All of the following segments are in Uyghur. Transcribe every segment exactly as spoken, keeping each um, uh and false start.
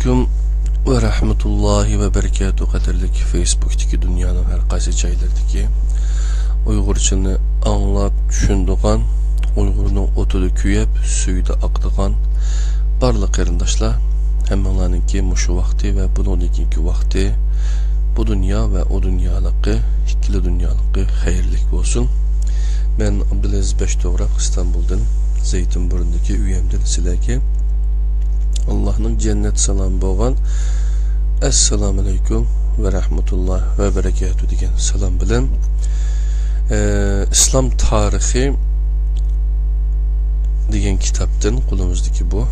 ئەلەيكۇم ۋە رەھمەتۇللاھى ۋە بەرىكاتۇھ. قەدىرلىك فېيسبۇكتىكى دۇنيانىڭ ھەر قايسى جايلىرىدىكى ئۇيغۇرچىنى ئاڭلاپ چۈشىنىدىغان، ئۇيغۇرنىڭ ئوتىدا كۆيۈپ، سۈيىدە ئاقىدىغان بارلىق قېرىنداشلار، ھەممىڭلارنىڭكى مۇشۇ ۋاقتى ۋە بۇنىڭدىن كېيىنكى ۋاقتى، بۇ دۇنيا ۋە ئۇ دۇنيالىقى، ئىككىلا دۇنيالىقى خەيرلىك بولسۇن. مەن ئابدۇلئەزىز بەشتوغراق، ئىستانبۇلدىن، زەيتۇنبۇرۇندىكى ئۆيۈمدىن سىلەرگە ئاللاھنىڭ جەننەت سالامى بولغان ئەسسالامۇئەلەيكۇم ۋە رەھمەتۇللاھ ۋە بەرەكاتۇھ دېگەن سالام بىلەن، ئە، ئىسلام تارىخى دېگەن كىتابتىن، قولىمىزدىكى بۇ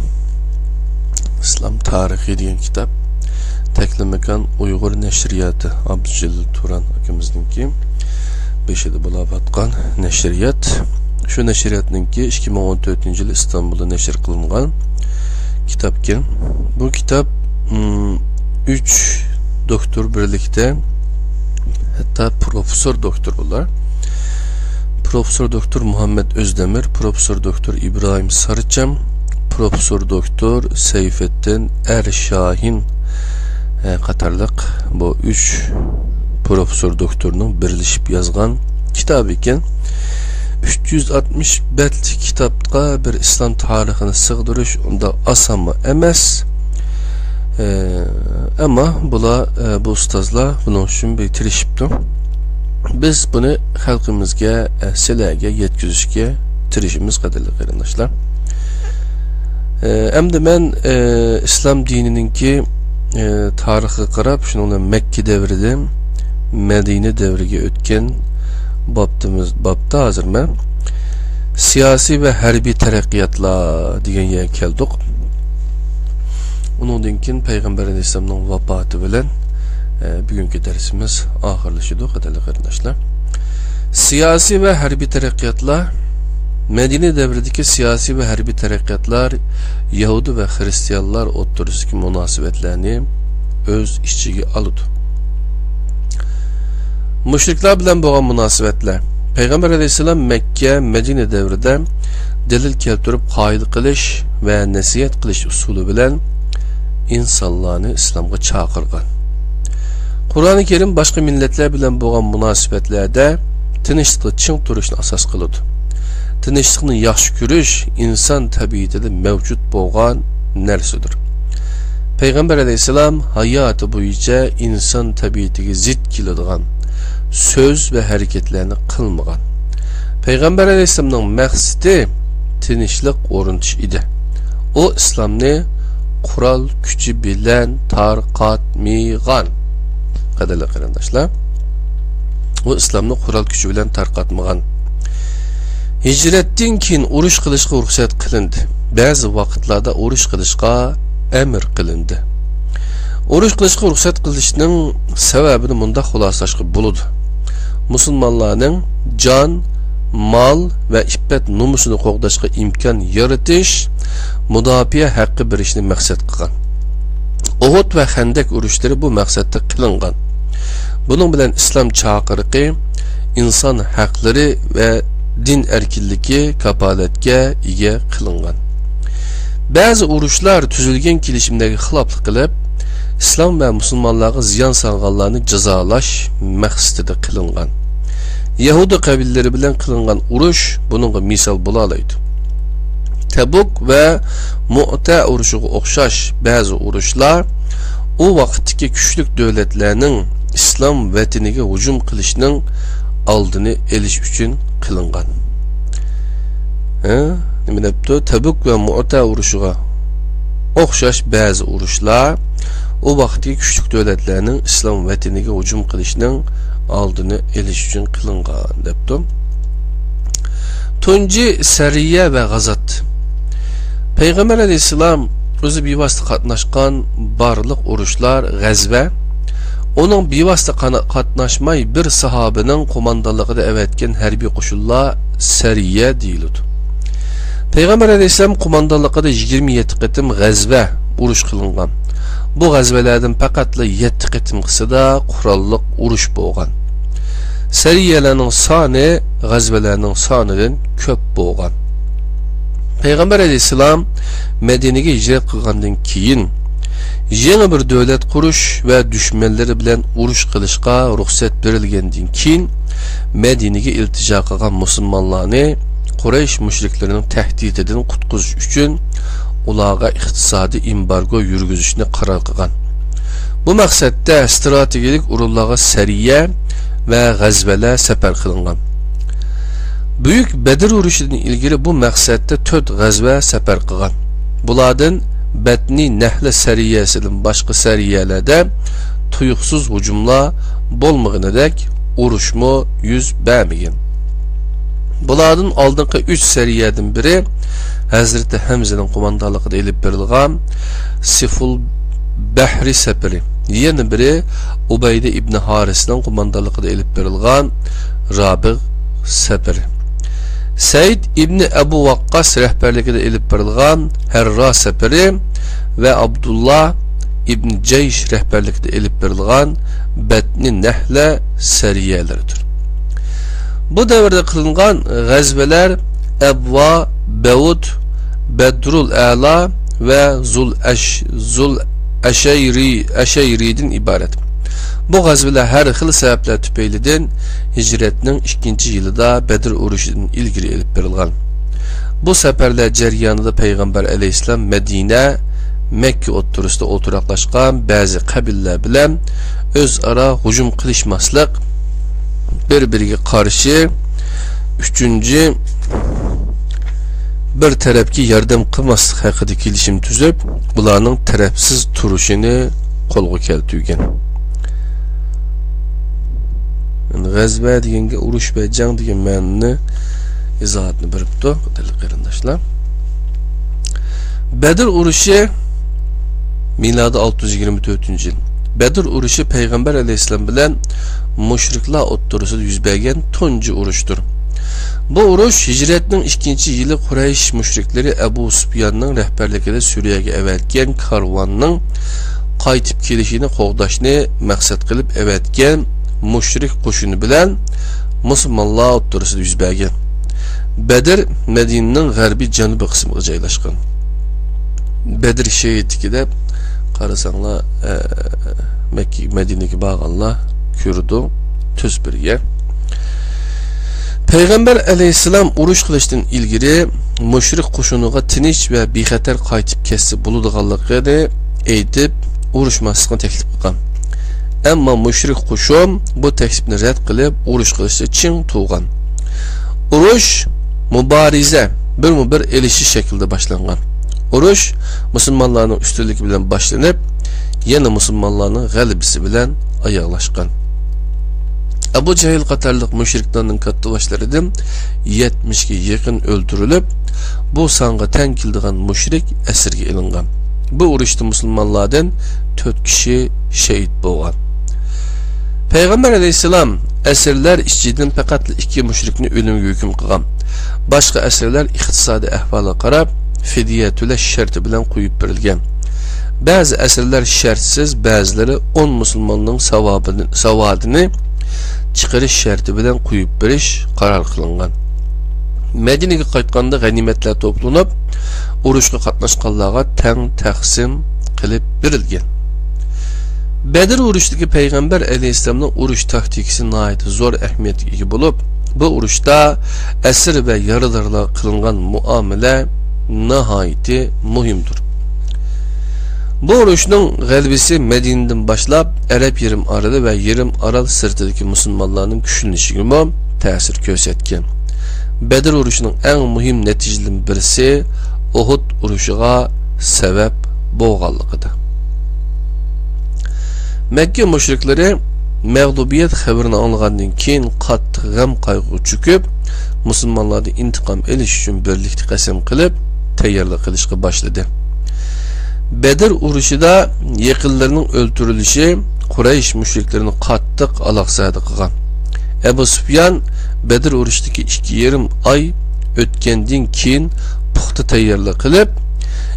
ئىسلام تارىخى دېگەن كىتاب، تەكلىماكان ئۇيغۇر نەشرىياتى، ئابدۇجېلىل تۇران ئاكىمىزنىڭكى بېشىدا بولاۋاتقان نەشرىيات. شۇ نەشرىياتنىڭكى ئىككى مىڭ ئون تۆتىنچى يىلى ئىستانبۇلدا نەشر قىلىنغان كىتابكەن. بۇ كىتاب، ئۈم، ئۈچ دوكتور بىرلىكتە، ھەتتا پروفېسسور دوكتور بۇلار. پروفېسسور دوكتور مۇھەممەد ئۆزدەمىر، پروفېسسور دوكتور ئىبراھىم سارچام، پروفېسسور دوكتور سەيفىددىن ئەرشاھىن، ئە، قاتارلىق بۇ ئۈچ پروفېسسور دوكتورنىڭ بىرلىشىپ يازغان كىتابى ئىكەن. ئۈچ يۈز ئاتمىش بەتلىك كىتابقا بىر ئىسلام تارىخىنى سىغدۇرۇش ئۇنداق ئاسانمۇ ئەمەس. ئە، ئەمما بۇلار، ئە، بۇ ئۇستازلار بۇنىڭ ئۈچۈن بەك تىرىشىپتۇ. بىز بۇنى خەلقىمىزگە، ئە، سىلەرگە يەتكۈزۈشكە تىرىشىمىز، قەدىرلىك قېرىنداشلار. ئە، ئەمدى مەن، ئە، ئىسلام دىنىنىڭكى، ئە، تارىخىغا قاراپ، شۇنىڭ بىلەن مەككە دەۋرىدىن مەدىنە دەۋرىگە ئۆتكەن بابتىمىز، بابتا ھازىر مەن سىياسىي ۋە ھەربىي تەرەققىياتلار دېگەن يەرگە كەلدۇق. ئۇنىڭدىن كېيىن پەيغەمبەر ئەلەيھىسسالامنىڭ ۋاپاتى بىلەن، ئە، بۈگۈنكى دەرسىمىز ئاخىرلىشىدۇ، قەدىرلىك قېرىنداشلار. سىياسىي ۋە ھەربىي تەرەققىياتلار. مەدىنە دەۋرىدىكى سىياسىي ۋە ھەربىي تەرەققىياتلار يەھۇدىي ۋە خىرىستىيانلار ئوتتۇرىسىدىكى مۇناسىۋەتلەرنى ئۆز ئىچىگە ئالىدۇ. مۇشرىكلار بىلەن بولغان مۇناسىۋەتلەر. پەيغەمبەر ئەلەيھىسسالام مەككە، مەدىنە دەۋرىدە دەلىل كەلتۈرۈپ قايىل قىلىش ۋە نەسىھەت قىلىش ئۇسۇلى بىلەن ئىنسانلارنى ئىسلامغا چاقىرغان. قۇرئانى كەرىم باشقا مىللەتلەر بىلەن بولغان مۇناسىۋەتلەردە تىنچلىقتا چىڭ تۇرۇشنى ئاساس قىلىدۇ. تىنچلىقنى ياخشى كۆرۈش ئىنسان تەبىئىتىدە مەۋجۇت بولغان نەرسىدۇر. پەيغەمبەر ئەلەيھىسسالام ھاياتى بويىچە ئىنسان تەبىئىتىگە زىت كېلىدىغان سۆز ۋە ھەرىكەتلەرنى قىلمىغان. پەيغەمبەر ئەلەيھىسسالامنىڭ مەقسىتى تىنچلىق ئورنىتىش ئىدى. ئۇ ئىسلامنى قورال كۈچى بىلەن تارقاتمىغان. قەدىرلىك قېرىنداشلار، ئۇ ئىسلامنى قورال كۈچى بىلەن تارقاتمىغان. ھىجرەتتىن كېيىن ئۇرۇش قىلىشقا رۇخسەت قىلىندى. بەزى ۋاقىتلاردا ئۇرۇش قىلىشقا ئەمر قىلىندى. ئۇرۇش قىلىشقا رۇخسەت قىلىشنىڭ سەۋەبىنى مۇنداق خۇلاسىلاشقا بولىدۇ. مۇسۇلمانلارنىڭ جان، مال ۋە ئىپپەت نومۇسىنى قوغداشقا ئىمكان يارىتىش، مۇداپىئە ھەققى بېرىشنى مەقسەت قىلغان. ئۇھۇد ۋە خەندەك ئۇرۇشلىرى بۇ مەقسەتتە قىلىنغان. بۇنىڭ بىلەن ئىسلام چاقىرىقى ئىنسان ھەقلىرى ۋە دىن ئەركىنلىكى كاپالەتكە ئىگە قىلىنغان. بەزى ئۇرۇشلار تۈزۈلگەن كېلىشىملەرگە خىلاپلىق قىلىپ، ئىسلام ۋە مۇسۇلمانلارغا زىيان سالغانلارنى جازالاش مەقسىتىدە قىلىنغان. يەھۇدىي قەبىلىلىرى بىلەن قىلىنغان ئۇرۇش بۇنىڭغا مىسال بولالايدۇ. تەبۇك ۋە مۇئتە ئۇرۇشىغا ئوخشاش بەزى ئۇرۇشلار ئۇ ۋاقىتتىكى كۈچلۈك دۆلەتلەرنىڭ ئىسلام ۋەتىنىگە ھۇجۇم قىلىشنىڭ ئالدىنى ئېلىش ئۈچۈن قىلىنغان. ھە؟ نېمە دەپتۇ؟ تەبۈك ۋە مۇئتە ئۇرۇشىغا ئوخشاش بەزى ئۇرۇشلار ئۇ ۋاقىتتىكى كۈچلۈك دۆلەتلەرنىڭ ئىسلام ۋەتىنىگە ھۇجۇم قىلىشنىڭ ئالدىنى ئېلىش ئۈچۈن قىلىنغان، دەپتۇ. تۇنجى سەرىيە ۋە غازات. پەيغەمبەر ئەلەيھىسسالام ئۆزى بىۋاسىتە قاتناشقان بارلىق ئۇرۇشلار غەزۋە، ئۇنىڭ بىۋاسىتە قانا-، قاتناشماي بىر ساھابىنىڭ قوماندانلىقىدا ئەۋەتكەن ھەربىي قوشۇنلار سەرىيە دېيىلىدۇ. پەيغەمبەر ئەلەيھىسسالام قوماندانلىقىدا يىگىرمە يەتتە قېتىم غەزۋە، ئۇرۇش قىلىنغان. بۇ غەزۋىلەردىن پەقەتلا يەتتە قېتىمقىسىدا قوراللىق ئۇرۇش بولغان. سەرىيەلەرنىڭ سانى غەزۋىلەرنىڭ سانىدىن كۆپ بولغان. پەيغەمبەر ئەلەيھىسسالام مەدىنىگە ھىجرەت قىلغاندىن كېيىن، يېڭى بىر دۆلەت قۇرۇش ۋە دۈشمەنلىرى بىلەن ئۇرۇش قىلىشقا رۇخسەت بېرىلگەندىن كېيىن، مەدىنىگە ئىلتىجا قىلغان مۇسۇلمانلارنى قۇرەيش مۇشرىكلىرىنىڭ تەھدىتىدىن قۇتقۇزۇش ئۈچۈن، ئۇلارغا ئىقتىسادىي ئېمبارگو يۈرگۈزۈشنى قارار قىلغان. بۇ مەقسەتتە ستراتېگىيەلىك ئورۇنلارغا سەرىيە ۋە غەزۋەلەر سەپەر قىلىنغان. بۈيۈك بەدر ئۇرۇشىدىن ئىلگىرى بۇ مەقسەتتە تۆت غەزۋە سەپەر قىلغان. بۇلاردىن بەتنى نەھلە سەرىيەسىدىن باشقا سەرىيەلەردە تۇيۇقسىز ھۇجۇملار بولمىغىنىدەك، ئۇرۇشمۇ يۈز بەرمىگەن. بۇلاردىن ئالدىنقى ئۈچ سەرىيەدىن بىرى ھەزرىتى ھەمزىنىڭ قوماندانلىقىدا ئېلىپ بېرىلغان سىفۇل بەھرى سەپىرى، يەنە بىرى ئۇبەيدە ئىبنى ھارىسنىڭ قوماندانلىقىدا ئېلىپ بېرىلغان رابىغ سەپىرى، سەئىد ئىبنى ئەبۇ ۋەققاس رەھبەرلىكىدە ئېلىپ بېرىلغان ھەررا سەپىرى ۋە ئابدۇللا ئىبنى جەيش رەھبەرلىكىدە ئېلىپ بېرىلغان بەتنى نەھلە سەرىيەلىرىدۇر. بۇ دەۋردە قىلىنغان غەزۋىلەر ئەبۋا، بەۋۇت، بەدرۇل ئەلا ۋە زۇل ئەش-، زۇل ئەشەيرى، ئەشەيرىدىن ئىبارەت. بۇ غەزۋىلەر ھەر خىل سەۋەبلەر تۈپەيلىدىن ھىجرەتنىڭ ئىككىنچى يىلىدا بەدر ئۇرۇشىدىن ئىلگىرى ئېلىپ بېرىلغان. بۇ سەپەرلەر جەريانىدا پەيغەمبەر ئەلەيھىسسالام مەدىنە، مەككە ئوتتۇرىسىدا ئولتۇراقلاشقان بەزى قەبىلىلەر بىلەن ئۆزئارا ھۇجۇم قىلىشماسلىق، بىر-بىرىگە قارشى ئۈچىنچى بىر تەرەپكە ياردەم قىلماسلىق ھەققىدە كېلىشىم تۈزۈپ، ئۇلارنىڭ تەرەپسىز تۇرۇشىنى قولغا كەلتۈرگەن. يەنى غەزۋە دېگەنگە ئۇرۇش ۋە جەڭ دېگەن مەنىنى، ئىزاھاتنى بېرىپتۇ، قەدىرلىك قېرىنداشلار. بەدر ئۇرۇشى، مىلادىي ئالتە يۈز يىگىرمە تۆتىنچى يىل. بەدر ئۇرۇشى پەيغەمبەر ئەلەيھىسسالام بىلەن مۇشرىكلار ئوتتۇرىسىدا يۈز بەرگەن تۇنجى ئۇرۇشتۇر. بۇ ئۇرۇش ھىجرەتنىڭ ئىككىنچى يىلى قۇرەيش مۇشرىكلىرى ئەبۇ سۇپياننىڭ رەھبەرلىكىدە سۈرىيەگە ئەۋەتكەن كارۋاننىڭ قايتىپ كېلىشىنى قوغداشنى مەقسەت قىلىپ ئەۋەتكەن مۇشرىك قوشۇنى بىلەن مۇسۇلمانلار ئوتتۇرىسىدا يۈز بەرگەن. بەدر مەدىنىنىڭ غەربىي جەنۇبىي قىسمىغا جايلاشقان. بەدر شېھىتلىكى دەپ قارىساڭلار، ئە، مەككە، مەدىنىگە بارغانلار كۆرىدۇ. تۈز بىر يەر. پەيغەمبەر ئەلەيھىسسالام ئۇرۇش قىلىشتىن ئىلگىرى مۇشرىك قوشۇنىغا تىنچ ۋە بىخەتەر قايتىپ كەتسە بولىدىغانلىقىنى ئېيتىپ، ئۇرۇشماسلىقنى تەكلىپ قىلغان. ئەمما مۇشرىك قوشۇن بۇ تەكلىپنى رەت قىلىپ، ئۇرۇش قىلىشتا چىڭ تۇرغان. ئۇرۇش مۇبارىزە، بىرمۇ بىر ئېلىشىش شەكلىدە باشلانغان. ئۇرۇش مۇسۇلمانلارنىڭ ئۈستۈنلۈكى بىلەن باشلىنىپ، يەنە مۇسۇلمانلارنىڭ غەلىبىسى بىلەن ئاياغلاشقان. ئەبۇ جەھىل قاتارلىق مۇشرىكلارنىڭ كاتتىباشلىرىدىن يەتمىشكە يېقىن ئۆلتۈرۈلۈپ، بۇ سانغا تەڭ كېلىدىغان مۇشرىك ئەسىرگە ئېلىنغان. بۇ ئۇرۇشتا مۇسۇلمانلاردىن تۆت كىشى شېھىت بولغان. پەيغەمبەر ئەلەيھىسسالام ئەسىرلەر ئىچىدىن پەقەتلا ئىككى مۇشرىكنى ئۆلۈمگە ھۆكۈم قىلغان. باشقا ئەسىرلەر ئىقتىسادىي ئەھۋالىغا قاراپ، فىدىيە تۆلەش شەرتى بىلەن قويۇپ بېرىلگەن. بەزى ئەسىرلەر شەرتسىز، بەزىلىرى ئون مۇسۇلماننىڭ ساۋابىنى، ساۋادىنى چىقىرىش شەرتى بىلەن قويۇپ بېرىش قارار قىلىنغان. مەدىنىگە قايتقاندا غەنىيمەتلەر توپلىنىپ، ئۇرۇشقا قاتناشقانلارغا تەڭ تەقسىم قىلىپ بېرىلگەن. بەدر ئۇرۇشىدىكى پەيغەمبەر ئەلەيھىسسالامنىڭ ئۇرۇش تاكتىكىسى ناھايىتى زور ئەھمىيەتكە ئىگە بولۇپ، بۇ ئۇرۇشتا ئەسىر ۋە يارىدارلارغا قىلىنغان مۇئامىلە ناھايىتى مۇھىمدۇر. بۇ ئۇرۇشنىڭ غەلىبىسى مەدىنىدىن باشلاپ، ئەرەب يېرىم ئارىلى ۋە يېرىم ئارال سىرتىدىكى مۇسۇلمانلارنىڭ كۈچلىنىشىگىمۇ تەسىر كۆرسەتكەن. بەدر ئۇرۇشىنىڭ ئەڭ مۇھىم نەتىجىلىرىدىن بىرسى ئۇھۇد ئۇرۇشىغا سەۋەب بولغانلىقىدا. مەككە مۇشرىكلىرى مەغلۇبىيەت خەۋىرىنى ئاڭلىغاندىن كېيىن قاتتىق غەم-قايغۇغا چۆكۈپ، مۇسۇلمانلاردىن ئىنتىقام ئېلىش ئۈچۈن بىرلىكتە قەسەم قىلىپ، تەييارلىق قىلىشقا باشلىدى. بەدر ئۇرۇشىدا يېقىنلىرىنىڭ ئۆلتۈرۈلۈشى قۇرەيش مۇشرىكلىرىنى قاتتىق ئالاقزادە قىلغان. ئەبۇ سۇپيان بەدر ئۇرۇشىدىكى ئىككى يېرىم ئاي ئۆتكەندىن كېيىن پۇختا تەييارلىق قىلىپ،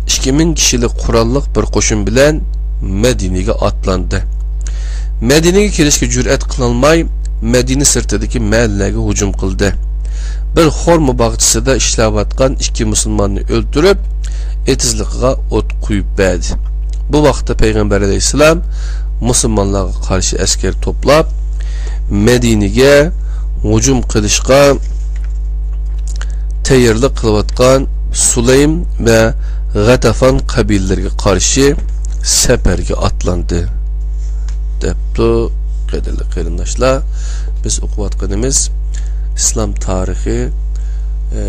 ئىككى مىڭ كىشىلىك قوراللىق بىر قوشۇن بىلەن مەدىنىگە ئاتلاندى. مەدىنىگە كىرىشكە جۈرئەت قىلالماي، مەدىنە سىرتىدىكى مەھەللىلەرگە ھۇجۇم قىلدى. بىر خورما باغچىسىدا ئىشلەۋاتقان ئىككى مۇسۇلماننى ئۆلتۈرۈپ، ئېتىزلىقىغا ئوت قويۇپ بەردى. بۇ ۋاقىتتا پەيغەمبەر ئەلەيھىسسالام مۇسۇلمانلارغا قارشى ئەسكەر توپلاپ، مەدىنىگە ھۇجۇم قىلىشقا تەييارلىق قىلىۋاتقان سۇلەيم ۋە غەتەفان قەبىلىلىرىگە قارشى سەپەرگە ئاتلاندى، دەپتۇ. قەدىرلىك قېرىنداشلار، بىز ئوقۇۋاتقىنىمىز ئىسلام تارىخى، ئە،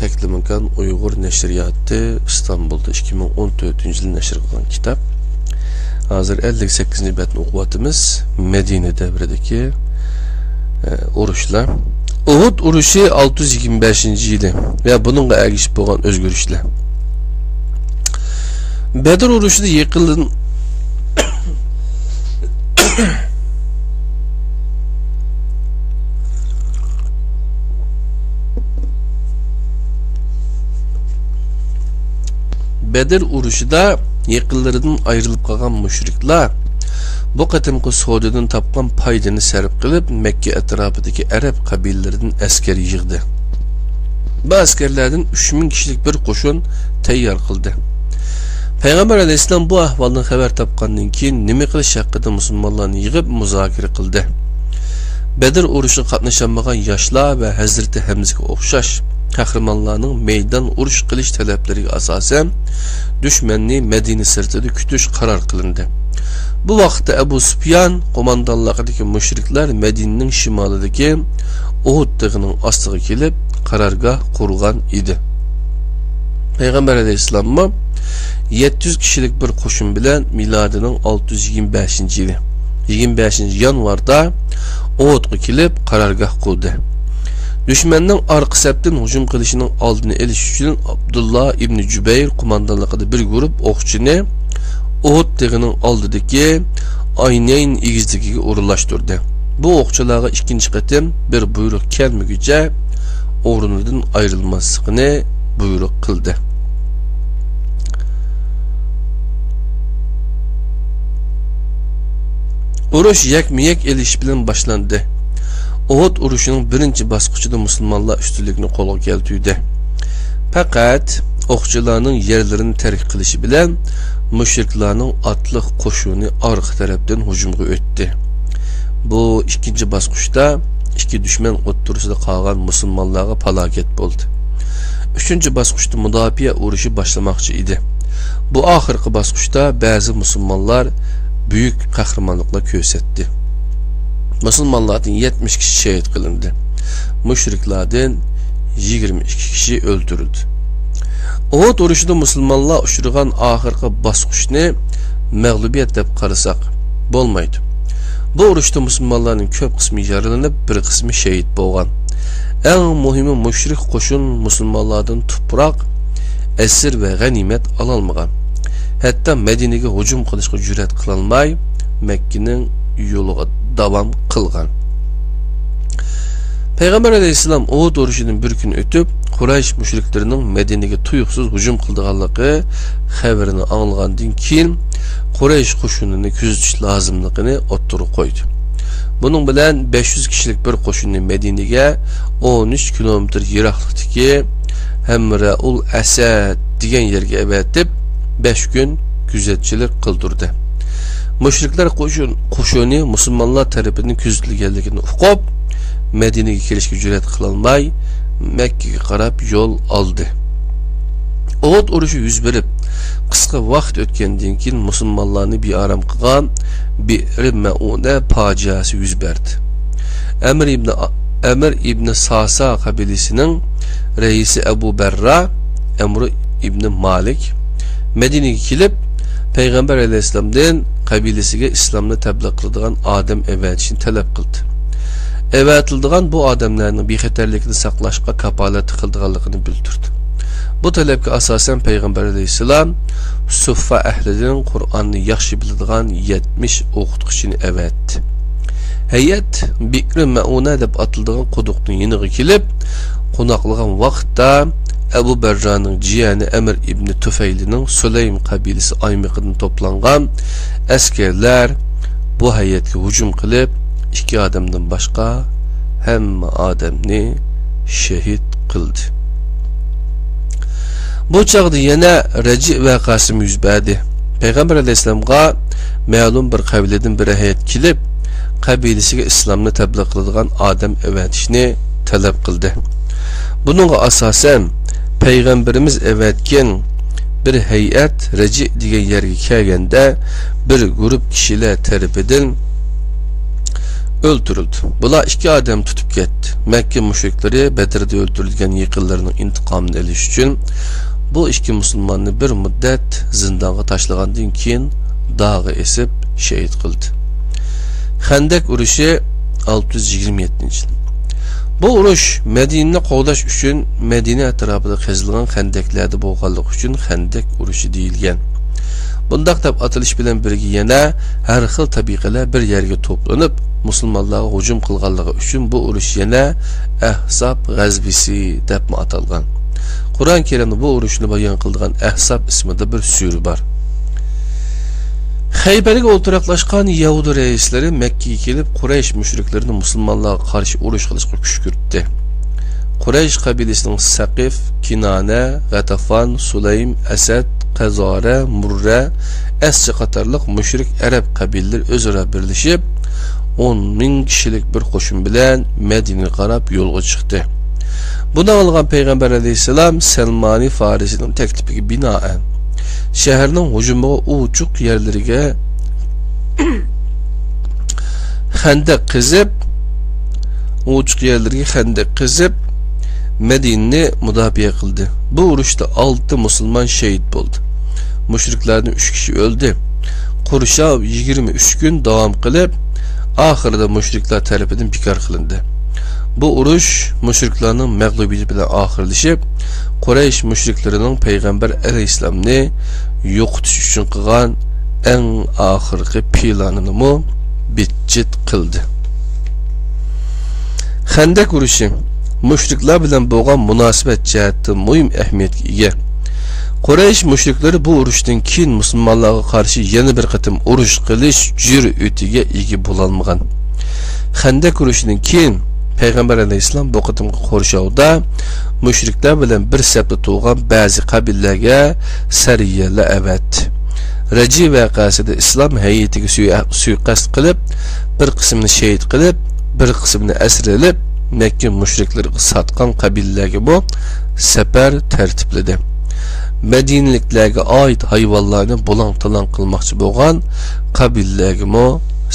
تەكلىماكان ئۇيغۇر نەشرىياتى، ئىستانبۇلدا ئىككى مىڭ ئون تۆتىنچى يىل نەشر قىلغان كىتاب. ھازىر ئەللىك سەككىزىنچى بەتنى ئوقۇۋاتىمىز. مەدىنە دەۋرىدىكى، ئە، ئۇرۇشلار. ئۇھۇد ئۇرۇشى ئالتە يۈز يىگىرمە بەشىنچى يىلى ۋە بۇنىڭغا ئەگىشىپ بولغان ئۆزگىرىشلەر. بەدر ئۇرۇشىدا يېقىنلىرىدىن بەدر ئۇرۇشىدا يېقىنلىرىدىن ئايرىلىپ قالغان مۇشرىكلار بۇ قېتىمقى سودىدىن تاپقان پايدىنى سەرپ قىلىپ، مەككە ئەتراپىدىكى ئەرەب قەبىلىلىرىدىن ئەسكەر يىغدى. بۇ ئەسكەرلەردىن ئۈچ مىڭ كىشىلىك بىر قوشۇن تەييار قىلدى. پەيغەمبەر ئەلەيھىسسالام بۇ ئەھۋالدىن خەۋەر تاپقاندىن كېيىن، نېمە قىلىش ھەققىدە مۇسۇلمانلارنى يىغىپ مۇزاكىرە قىلدى. بەدر ئۇرۇشىغا قاتنىشالمىغان ياشلار ۋە ھەزرىتى ھەمزىگە ئوخشاش قەھرىمانلارنىڭ مەيدان ئۇرۇش قىلىش تەلەپلىرىگە ئاساسەن، دۈشمەننى مەدىنە سىرتىدا كۈتۈش قارار قىلىندى. بۇ ۋاقىتتا ئەبۇ سۇپيان قوماندانلىقىدىكى مۇشرىكلار مەدىنىنىڭ شىمالىدىكى ئۇھۇد تېغىنىڭ ئاستىغا كېلىپ، قارارگاھ قۇرغان ئىدى. پەيغەمبەر ئەلەيھىسسالاممۇ يەتتە يۈز كىشىلىك بىر قوشۇن بىلەن مىلادىنىڭ ئالتە يۈز يىگىرمە بەشىنچى يىلى، يىگىرمە بەشىنچى يانۋاردا ئۇھۇدقا كېلىپ قارارگاھ قۇردى. دۈشمەننىڭ ئارقا سەپتىن ھۇجۇم قىلىشىنىڭ ئالدىنى ئېلىش ئۈچۈن ئابدۇللا ئىبنى جۈبەير قوماندانلىقىدا بىر گۇرۇپ ئوقچىنى ئۇھۇد تېغىنىڭ ئالدىدىكى ئاينەين ئېگىزلىكىگە ئورۇنلاشتۇردى. بۇ ئوقچىلارغا ئىككىنچى قېتىم بىر بۇيرۇق كەلمىگۈچە ئورنىدىن ئايرىلماسلىقىنى بۇيرۇق قىلدى. ئۇرۇش يەكمۇيەك ئېلىش بىلەن باشلاندى. ئۇھۇد ئۇرۇشىنىڭ بىرىنچى باسقۇچىدا مۇسۇلمانلار ئۈستۈنلۈكنى قولغا كەلتۈردى. پەقەت ئوقچىلارنىڭ يەرلىرىنى تەرك قىلىشى بىلەن مۇشرىكلارنىڭ ئاتلىق قوشۇنى ئارقا تەرەپتىن ھۇجۇمغا ئۆتتى. بۇ ئىككىنچى باسقۇچتا ئىككى دۈشمەن ئوتتۇرىسىدا قالغان مۇسۇلمانلارغا پالاكەت بولدى. ئۈچىنچى باسقۇچتا مۇداپىئە ئۇرۇشى باشلىماقچى ئىدى. بۇ ئاخىرقى باسقۇچتا بەزى مۇسۇلمانلار بۈيۈك قەھرىمانلىقلار كۆرسەتتى. مۇسۇلمانلاردىن يەتمىش كىشى شېھىت قىلىندى. مۇشرىكلاردىن يىگىرمە ئىككى كىشى ئۆلتۈرۈلدى. ئۇھۇد ئۇرۇشىدا مۇسۇلمانلار ئۇچرىغان ئاخىرقى باسقۇچنى مەغلۇبىيەت دەپ قارىساق بولمايدۇ. بۇ ئۇرۇشتا مۇسۇلمانلارنىڭ كۆپ قىسمى يارىلىنىپ، بىر قىسمى شېھىت بولغان. ئەڭ مۇھىمى، مۇشرىك قوشۇن مۇسۇلمانلاردىن تۇپراق، ئەسىر ۋە غەنىيمەت ئالالمىغان. ھەتتا مەدىنىگە ھۇجۇم قىلىشقا جۈرئەت قىلالماي، مەككىنىڭ يولىغا داۋام قىلغان. پەيغەمبەر ئەلەيھىسسالام ئۇھۇد ئۇرۇشىدىن بىر كۈن ئۆتۈپ، قۇرەيش مۇشرىكلىرىنىڭ مەدىنىگە تۇيۇقسىز ھۇجۇم قىلىدىغانلىقى خەۋىرىنى ئاڭلىغاندىن كېيىن، قۇرەيش قوشۇنىنى كۆزىتىش لازىملىقىنى ئوتتۇرىغا قويدى. بۇنىڭ بىلەن بەش يۈز كىشىلىك بىر قوشۇننى مەدىنىگە ئون ئۈچ كىلومېتىر يىراقلىقتىكى ھەمرەئۇل ئەسەد دېگەن يەرگە ئەۋەتىپ، بەش كۈن كۆزەتچىلىك قىلدۇردى. مۇشرىكلار قوشۇن-، قوشۇنى مۇسۇلمانلار تەرىپىدىن كۆزىتىلگەنلىكىنى ئۇقۇپ، مەدىنىگە كېلىشكە جۈرئەت قىلالماي، مەككىگە قاراپ يول ئالدى. ئۇھۇد ئۇرۇشى يۈز بېرىپ، قىسقا ۋاقىت ئۆتكەندىن كېيىن، مۇسۇلمانلارنى بىئارام قىلغان بىئرى مەئۇنە پاجىئەسى يۈز بەردى. ئەمر ئىبنى، ئەمر ئىبنى ساسا قەبىلىسىنىڭ رەئىسى ئەبۇ بەررا، ئەمرۇ ئىبنى مالىك، مەدىنىگە كېلىپ، پەيغەمبەر ئەلەيھىسسالامدىن قەبىلىسىگە ئىسلامنى تەبلىغ قىلىدىغان ئادەم ئەۋەتىشنى تەلەپ قىلدى. ئەۋەتىلىدىغان بۇ ئادەملەرنىڭ بىخەتەرلىكىنى ساقلاشقا كاپالەتلىك قىلىدىغانلىقىنى بىلدۈردى. بۇ تەلەپكە ئاساسەن، پەيغەمبەر ئەلەيھىسسالام سۇففا ئەھلىدىن قۇرئاننى ياخشى بىلىدىغان يەتمىش ئوقۇتقۇچىنى ئەۋەتتى. ھەيئەت بىئرى مەئۇنە دەپ ئاتىلىدىغان قۇدۇقنىڭ يېنىغا كېلىپ قوناقلىغان ۋاقىتتا، ئەبۇ بەررانىڭ جىيەنى ئەمىر ئىبنى تۇفەيلىنىڭ سۇلەيم قەبىلىسى ئايمىقىدىن توپلانغان ئەسكەرلەر بۇ ھەيئەتكە ھۇجۇم قىلىپ، ئىككى ئادەمدىن باشقا ھەممە ئادەمنى شېھىت قىلدى. بۇ چاغدا يەنە رەجىئ ۋەقەسىمۇ يۈز بەردى. پەيغەمبەر ئەلەيھىسسالامغا مەلۇم بىر قەبىلىدىن بىر ھەيئەت كېلىپ، قەبىلىسىگە ئىسلامنى تەبلىغ قىلىدىغان ئادەم ئەۋەتىشنى تەلەپ قىلدى. بۇنىڭغا ئاساسەن، پەيغەمبىرىمىز ئەۋەتكەن بىر ھەيئەت رەجى دېگەن يەرگە كەلگەندە، بىر گۇرۇپ كىشىلەر تەرىپىدىن ئۆلتۈرۈلدى. بۇلار ئىككى ئادەم تۇتۇپ كەتتى. مەككە مۇشرىكلىرى بەدرىدە ئۆلتۈرۈلگەن يېقىنلىرىنىڭ ئىنتىقامىنى ئېلىش ئۈچۈن، بۇ ئىككى مۇسۇلماننى بىر مۇددەت زىندانغا تاشلىغاندىن كېيىن، داغا ئېسىپ شېھىت قىلدى. خەندەك ئۇرۇشى، ئالتە يۈز يىگىرمە يەتتىنچى يىل. بۇ ئۇرۇش مەدىنىنى قوغداش ئۈچۈن مەدىنە ئەتراپىدا قېزىلغان خەندەكلەردە بولغانلىقى ئۈچۈن خەندەك ئۇرۇشى دېيىلگەن. بۇنداق دەپ ئاتىلىش بىلەن بىرگە يەنە ھەر خىل تەبىقىلەر بىر يەرگە توپلىنىپ، مۇسۇلمانلارغا ھۇجۇم قىلغانلىقى ئۈچۈن بۇ ئۇرۇش يەنە ئەھزاب غەزۋىسى دەپمۇ ئاتالغان. قۇرئان كەرىمدە بۇ ئۇرۇشنى بايان قىلىدىغان ئەھزاب ئىسمىدا بىر سۈرە بار. خەيبەرگە ئولتۇراقلاشقان يەھۇدىي رەئىسلىرى مەككىگە كېلىپ، قۇرەيش مۇشرىكلىرىنى مۇسۇلمانلارغا قارشى ئۇرۇش قىلىشقا كۈشكۈرتتى. قۇرەيش قەبىلىسىنىڭ سەقىف، كىنانە، غەتەفان، سۇلەيم، ئەسەد، قەزارە، مۇررە، ئەسچى قاتارلىق مۇشرىك ئەرەب قەبىلىلىرى ئۆزئارا بىرلىشىپ، ئون مىڭ كىشىلىك بىر قوشۇن بىلەن مەدىنىگە قاراپ يولغا چىقتى. بۇنى ئاڭلىغان پەيغەمبەر ئەلەيھىسسالام سەلمانى فارىسىنىڭ تەكلىپىگە بىنائەن، شەھەرنىڭ ھۇجۇمىغا ئوچۇق يەرلىرىگە خەندەك قېزىپ، ئوچۇق يەرلىرىگە خەندەك قېزىپ، مەدىنىنى مۇداپىئە قىلدى. بۇ ئۇرۇشتا ئالتە مۇسۇلمان شېھىت بولدى. مۇشرىكلاردىن ئۈچ كىشى ئۆلدى. قورشاۋ يىگىرمە ئۈچ كۈن داۋام قىلىپ، ئاخىرىدا مۇشرىكلار تەرىپىدىن بىكار قىلىندى. بۇ ئۇرۇش مۇشرىكلارنىڭ مەغلۇبىيىتى بىلەن ئاخىرلىشىپ، قۇرەيش مۇشرىكلىرىنىڭ پەيغەمبەر ئەلەيھىسسالامنى يوقىتىش ئۈچۈن قىلغان ئەڭ ئاخىرقى پىلانىنىمۇ بىتچىت قىلدى. خەندەك ئۇرۇشى مۇشرىكلار بىلەن بولغان مۇناسىۋەت جەھەتتىن مۇھىم ئەھمىيەتكە ئىگە. قۇرەيش مۇشرىكلىرى بۇ ئۇرۇشتىن كېيىن مۇسۇلمانلارغا قارشى يەنە بىر قېتىم ئۇرۇش قىلىش جۈرئىتىگە ئىگە بولالمىغان. خەندەك ئۇرۇشىدىن كېيىن پەيغەمبەر ئەلەيھىسسالام بۇ قېتىمقى قورشاۋدا مۇشرىكلار بىلەن بىر سەپتە تۇرغان بەزى قەبىلىلەرگە سەرىيەلەر ئەۋەتتى. رەجى ۋەقەسىدە ئىسلام ھەيئىتىگە سۇي-، سۇيىقەست قىلىپ، بىر قىسمىنى شېھىت قىلىپ، بىر قىسمىنى ئەسىر ئېلىپ، مەككە مۇشرىكلىرىغا ساتقان قەبىلىلەرگىمۇ سەپەر تەرتىپلىدى. مەدىنىلىكلەرگە ئائىت ھايۋانلارنى بۇلاڭ-تالاڭ قىلماقچى بولغان قەبىلىلەرگىمۇ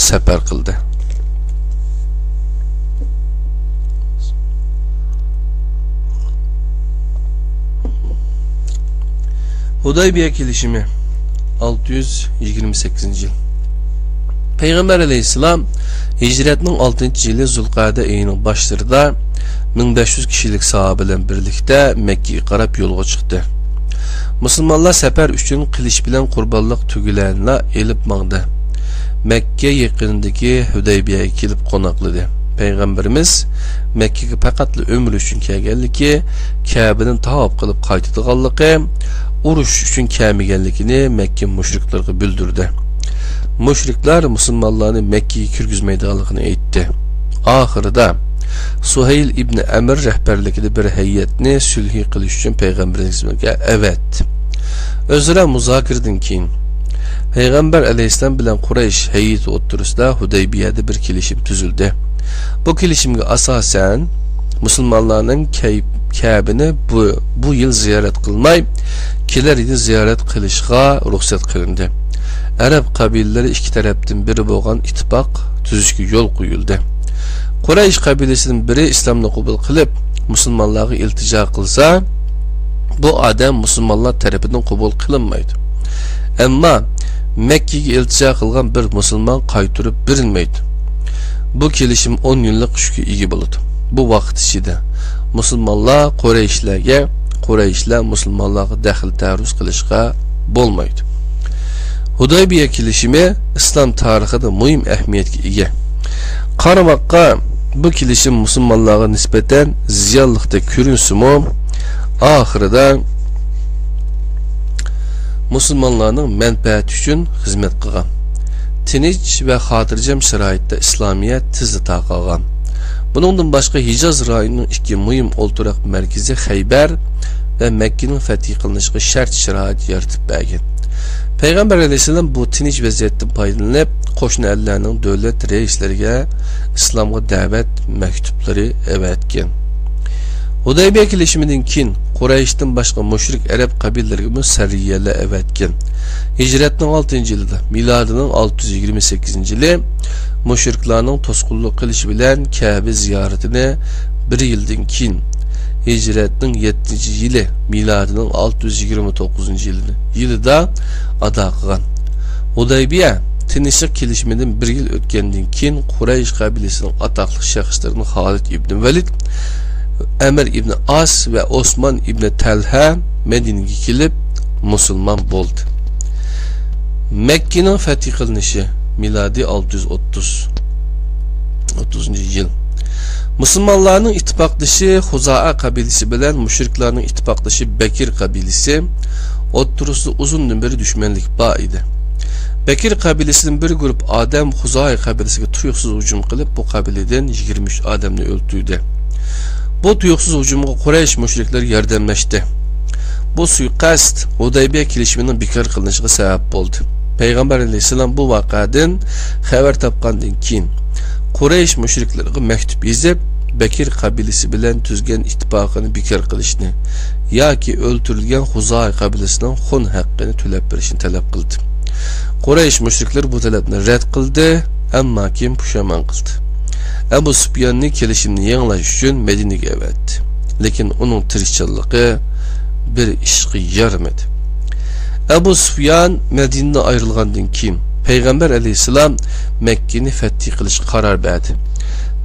سەپەر قىلدى. ھۇدەيبىيە كېلىشىمى، ئالتە يۈز يىگىرمە سەككىزىنچى يىل. پەيغەمبەر ئەلەيھىسسالام ھىجرەتنىڭ ئالتىنچى يىلى زۇلقەدە ئېيىنىڭ باشلىرىدا مىڭ بەش يۈز كىشىلىك ساھابە بىلەن بىرلىكتە مەككىگە قاراپ يولغا چىقتى. مۇسۇلمانلار سەپەر ئۈچۈن قىلىچ بىلەن قۇربانلىق تۆگىلەرنىلا ئېلىپ ماڭدى. مەككە يېقىنىدىكى ھۇدەيبىيەگە كېلىپ قوناقلىدى. پەيغەمبىرىمىز مەككىگە پەقەتلا ئۆمرە ئۈچۈن كەلگەنلىكى، كەبىنى تاۋاپ قىلىپ قايتىدىغانلىقى، ئۇرۇش ئۈچۈن كەلمىگەنلىكىنى مەككە مۇشرىكلىرىغا بىلدۈردى. مۇشرىكلار مۇسۇلمانلارنى مەككىگە كىرگۈزمەيدىغانلىقىنى ئېيتتى. ئاخىرىدا سۇھەيل ئىبنى ئەمىر رەھبەرلىكىدە بىر ھەيئەتنى سۈلھى قىلىش ئۈچۈن پەيغەمبىرىمىزگە ئەۋەتتى. ئۆزئارا مۇزاكىرىدىن كېيىن، پەيغەمبەر ئەلەيھىسسالام بىلەن قۇرەيش ھەيئىتى ئوتتۇرىسىدا ھۇدەيبىيەدە بىر كېلىشىم تۈزۈلدى. بۇ كېلىشىمگە ئاساسەن، مۇسۇلمانلارنىڭ كەي-، كەبىنى بۇ، بۇ يىل زىيارەت قىلماي، كېلەر يىلى زىيارەت قىلىشىغا رۇخسەت قىلىندى. ئەرەب قەبىلىلىرى ئىككى تەرەپتىن بىرى بولغان ئىتتىپاق تۈزۈشكە يول قويۇلدى. قۇرەيش قەبىلىسىدىن بىرى ئىسلامنى قوبۇل قىلىپ، مۇسۇلمانلارغا ئىلتىجا قىلسا، بۇ ئادەم مۇسۇلمانلار تەرىپىدىن قوبۇل قىلىنمايدۇ. ئەمما مەككىگە ئىلتىجا قىلغان بىر مۇسۇلمان قايتۇرۇپ بېرىلمەيدۇ. بۇ كېلىشىم ئون يىللىق كۈچكە ئىگە بولىدۇ. بۇ ۋاقىت ئىچىدە مۇسۇلمانلار قۇرەيشلەرگە، قۇرەيشلەر مۇسۇلمانلارغا دەخلى تەرۇز قىلىشقا بولمايدۇ. ھۇدەيبىيە كېلىشىمى ئىسلام تارىخىدا مۇھىم ئەھمىيەتكە ئىگە. قارىماققا، بۇ كېلىشىم مۇسۇلمانلارغا نىسبەتەن زىيانلىقتەك كۆرۈنسىمۇ، ئاخىرىدا مۇسۇلمانلارنىڭ مەنپەئەتى ئۈچۈن خىزمەت قىلغان. تىنچ ۋە خاتىرجەم شارائىتتا ئىسلامىيەت تېزلا تارقالغان. بۇنىڭدىن باشقا، ھىجاز رايونىنىڭ ئىككى مۇھىم ئولتۇراق مەركىزى خەيبەر ۋە مەككىنىڭ فەتھى قىلىنىشىغا شەرت-شارائىت يارىتىپ بەرگەن. پەيغەمبەر ئەلەيھىسسالام بۇ تىنچ ۋەزىيەتتىن پايدىلىنىپ، قوشنا ئەللەرنىڭ دۆلەت رەئىسلىرىگە ئىسلامغا دەۋەت مەكتۇپلىرى ئەۋەتكەن. ھۇدەيبىيە كېلىشىمىدىن كېيىن، قۇرەيشتىن باشقا مۇشرىك ئەرەب قەبىلىلىرىگىمۇ سەرىيەلەر ئەۋەتكەن. ھىجرەتنىڭ ئالتىنچى يىلىدا، مىلادىنىڭ ئالتە يۈز يىگىرمە سەككىزىنچى يىلى، مۇشرىكلارنىڭ توسقۇنلۇق قىلىشى بىلەن كەبە زىيارىتىنى بىر يىلدىن كېيىن، ھىجرەتنىڭ يەتتىنچى يىلى، مىلادىنىڭ ئالتە يۈز يىگىرمە توققۇزىنچى يىلى، يىلىدا ئادا قىلغان. ھۇدەيبىيە تىنچلىق كېلىشىمىدىن بىر يىل ئۆتكەندىن كېيىن، قۇرەيش قەبىلىسىنىڭ ئاتاقلىق شەخسلىرىدىن خالىد ئىبنى ۋەلىد، ئەمر ئىبنى ئاس ۋە ئوسمان ئىبنى تەلھە مەدىنىگە كېلىپ، مۇسۇلمان بولدى. مەككىنىڭ فەتھى قىلىنىشى، مىلادىي ئالتە يۈز ئوتتۇز، ئوتتۇزىنچى يىل. مۇسۇلمانلارنىڭ ئىتتىپاقدىشى خۇزائە قەبىلىسى بىلەن مۇشرىكلارنىڭ ئىتتىپاقدىشى بەكىر قەبىلىسى ئوتتۇرىسىدا ئۇزۇندىن بېرى دۈشمەنلىك بار ئىدى. بەكىر قەبىلىسىدىن بىر گۇرۇپ ئادەم خۇزائە قەبىلىسىگە تۇيۇقسىز ھۇجۇم قىلىپ، بۇ قەبىلىدىن يىگىرمە ئۈچ ئادەمنى ئۆلتۈردى. بۇ تۇيۇقسىز ھۇجۇمغا قۇرەيش مۇشرىكلىرى ياردەملەشتى. بۇ سۇيىقەست ھۇدەيبىيە كېلىشىمىنىڭ بىكار قىلىنىشىغا سەۋەب بولدى. پەيغەمبەر ئەلەيھىسسالام بۇ ۋەقەدىن خەۋەر تاپقاندىن كېيىن، قۇرەيش مۇشرىكلىرىغا مەكتۇپ يېزىپ، بەكىر قەبىلىسى بىلەن تۈزگەن ئىتتىپاقىنى بىكار قىلىشنى ياكى ئۆلتۈرۈلگەن خۇزائە قەبىلىسىنىڭ خۇن ھەققىنى تۆلەپ بېرىشنى تەلەپ قىلدى. قۇرەيش مۇشرىكلىرى بۇ تەلەپنى رەت قىلدى، ئەمما كېيىن پۇشايمان قىلدى. ئەبۇ سۇپياننى كېلىشىمنى يېڭىلاش ئۈچۈن مەدىنىگە ئەۋەتتى. لېكىن ئۇنىڭ تىرىشچانلىقى بىر ئىشقا يارىمىدى. ئەبۇ سۇفيان مەدىنىدىن ئايرىلغاندىن كېيىن، پەيغەمبەر ئەلەيھىسسالام مەككىنى فەتھى قىلىشقا قارار بەردى.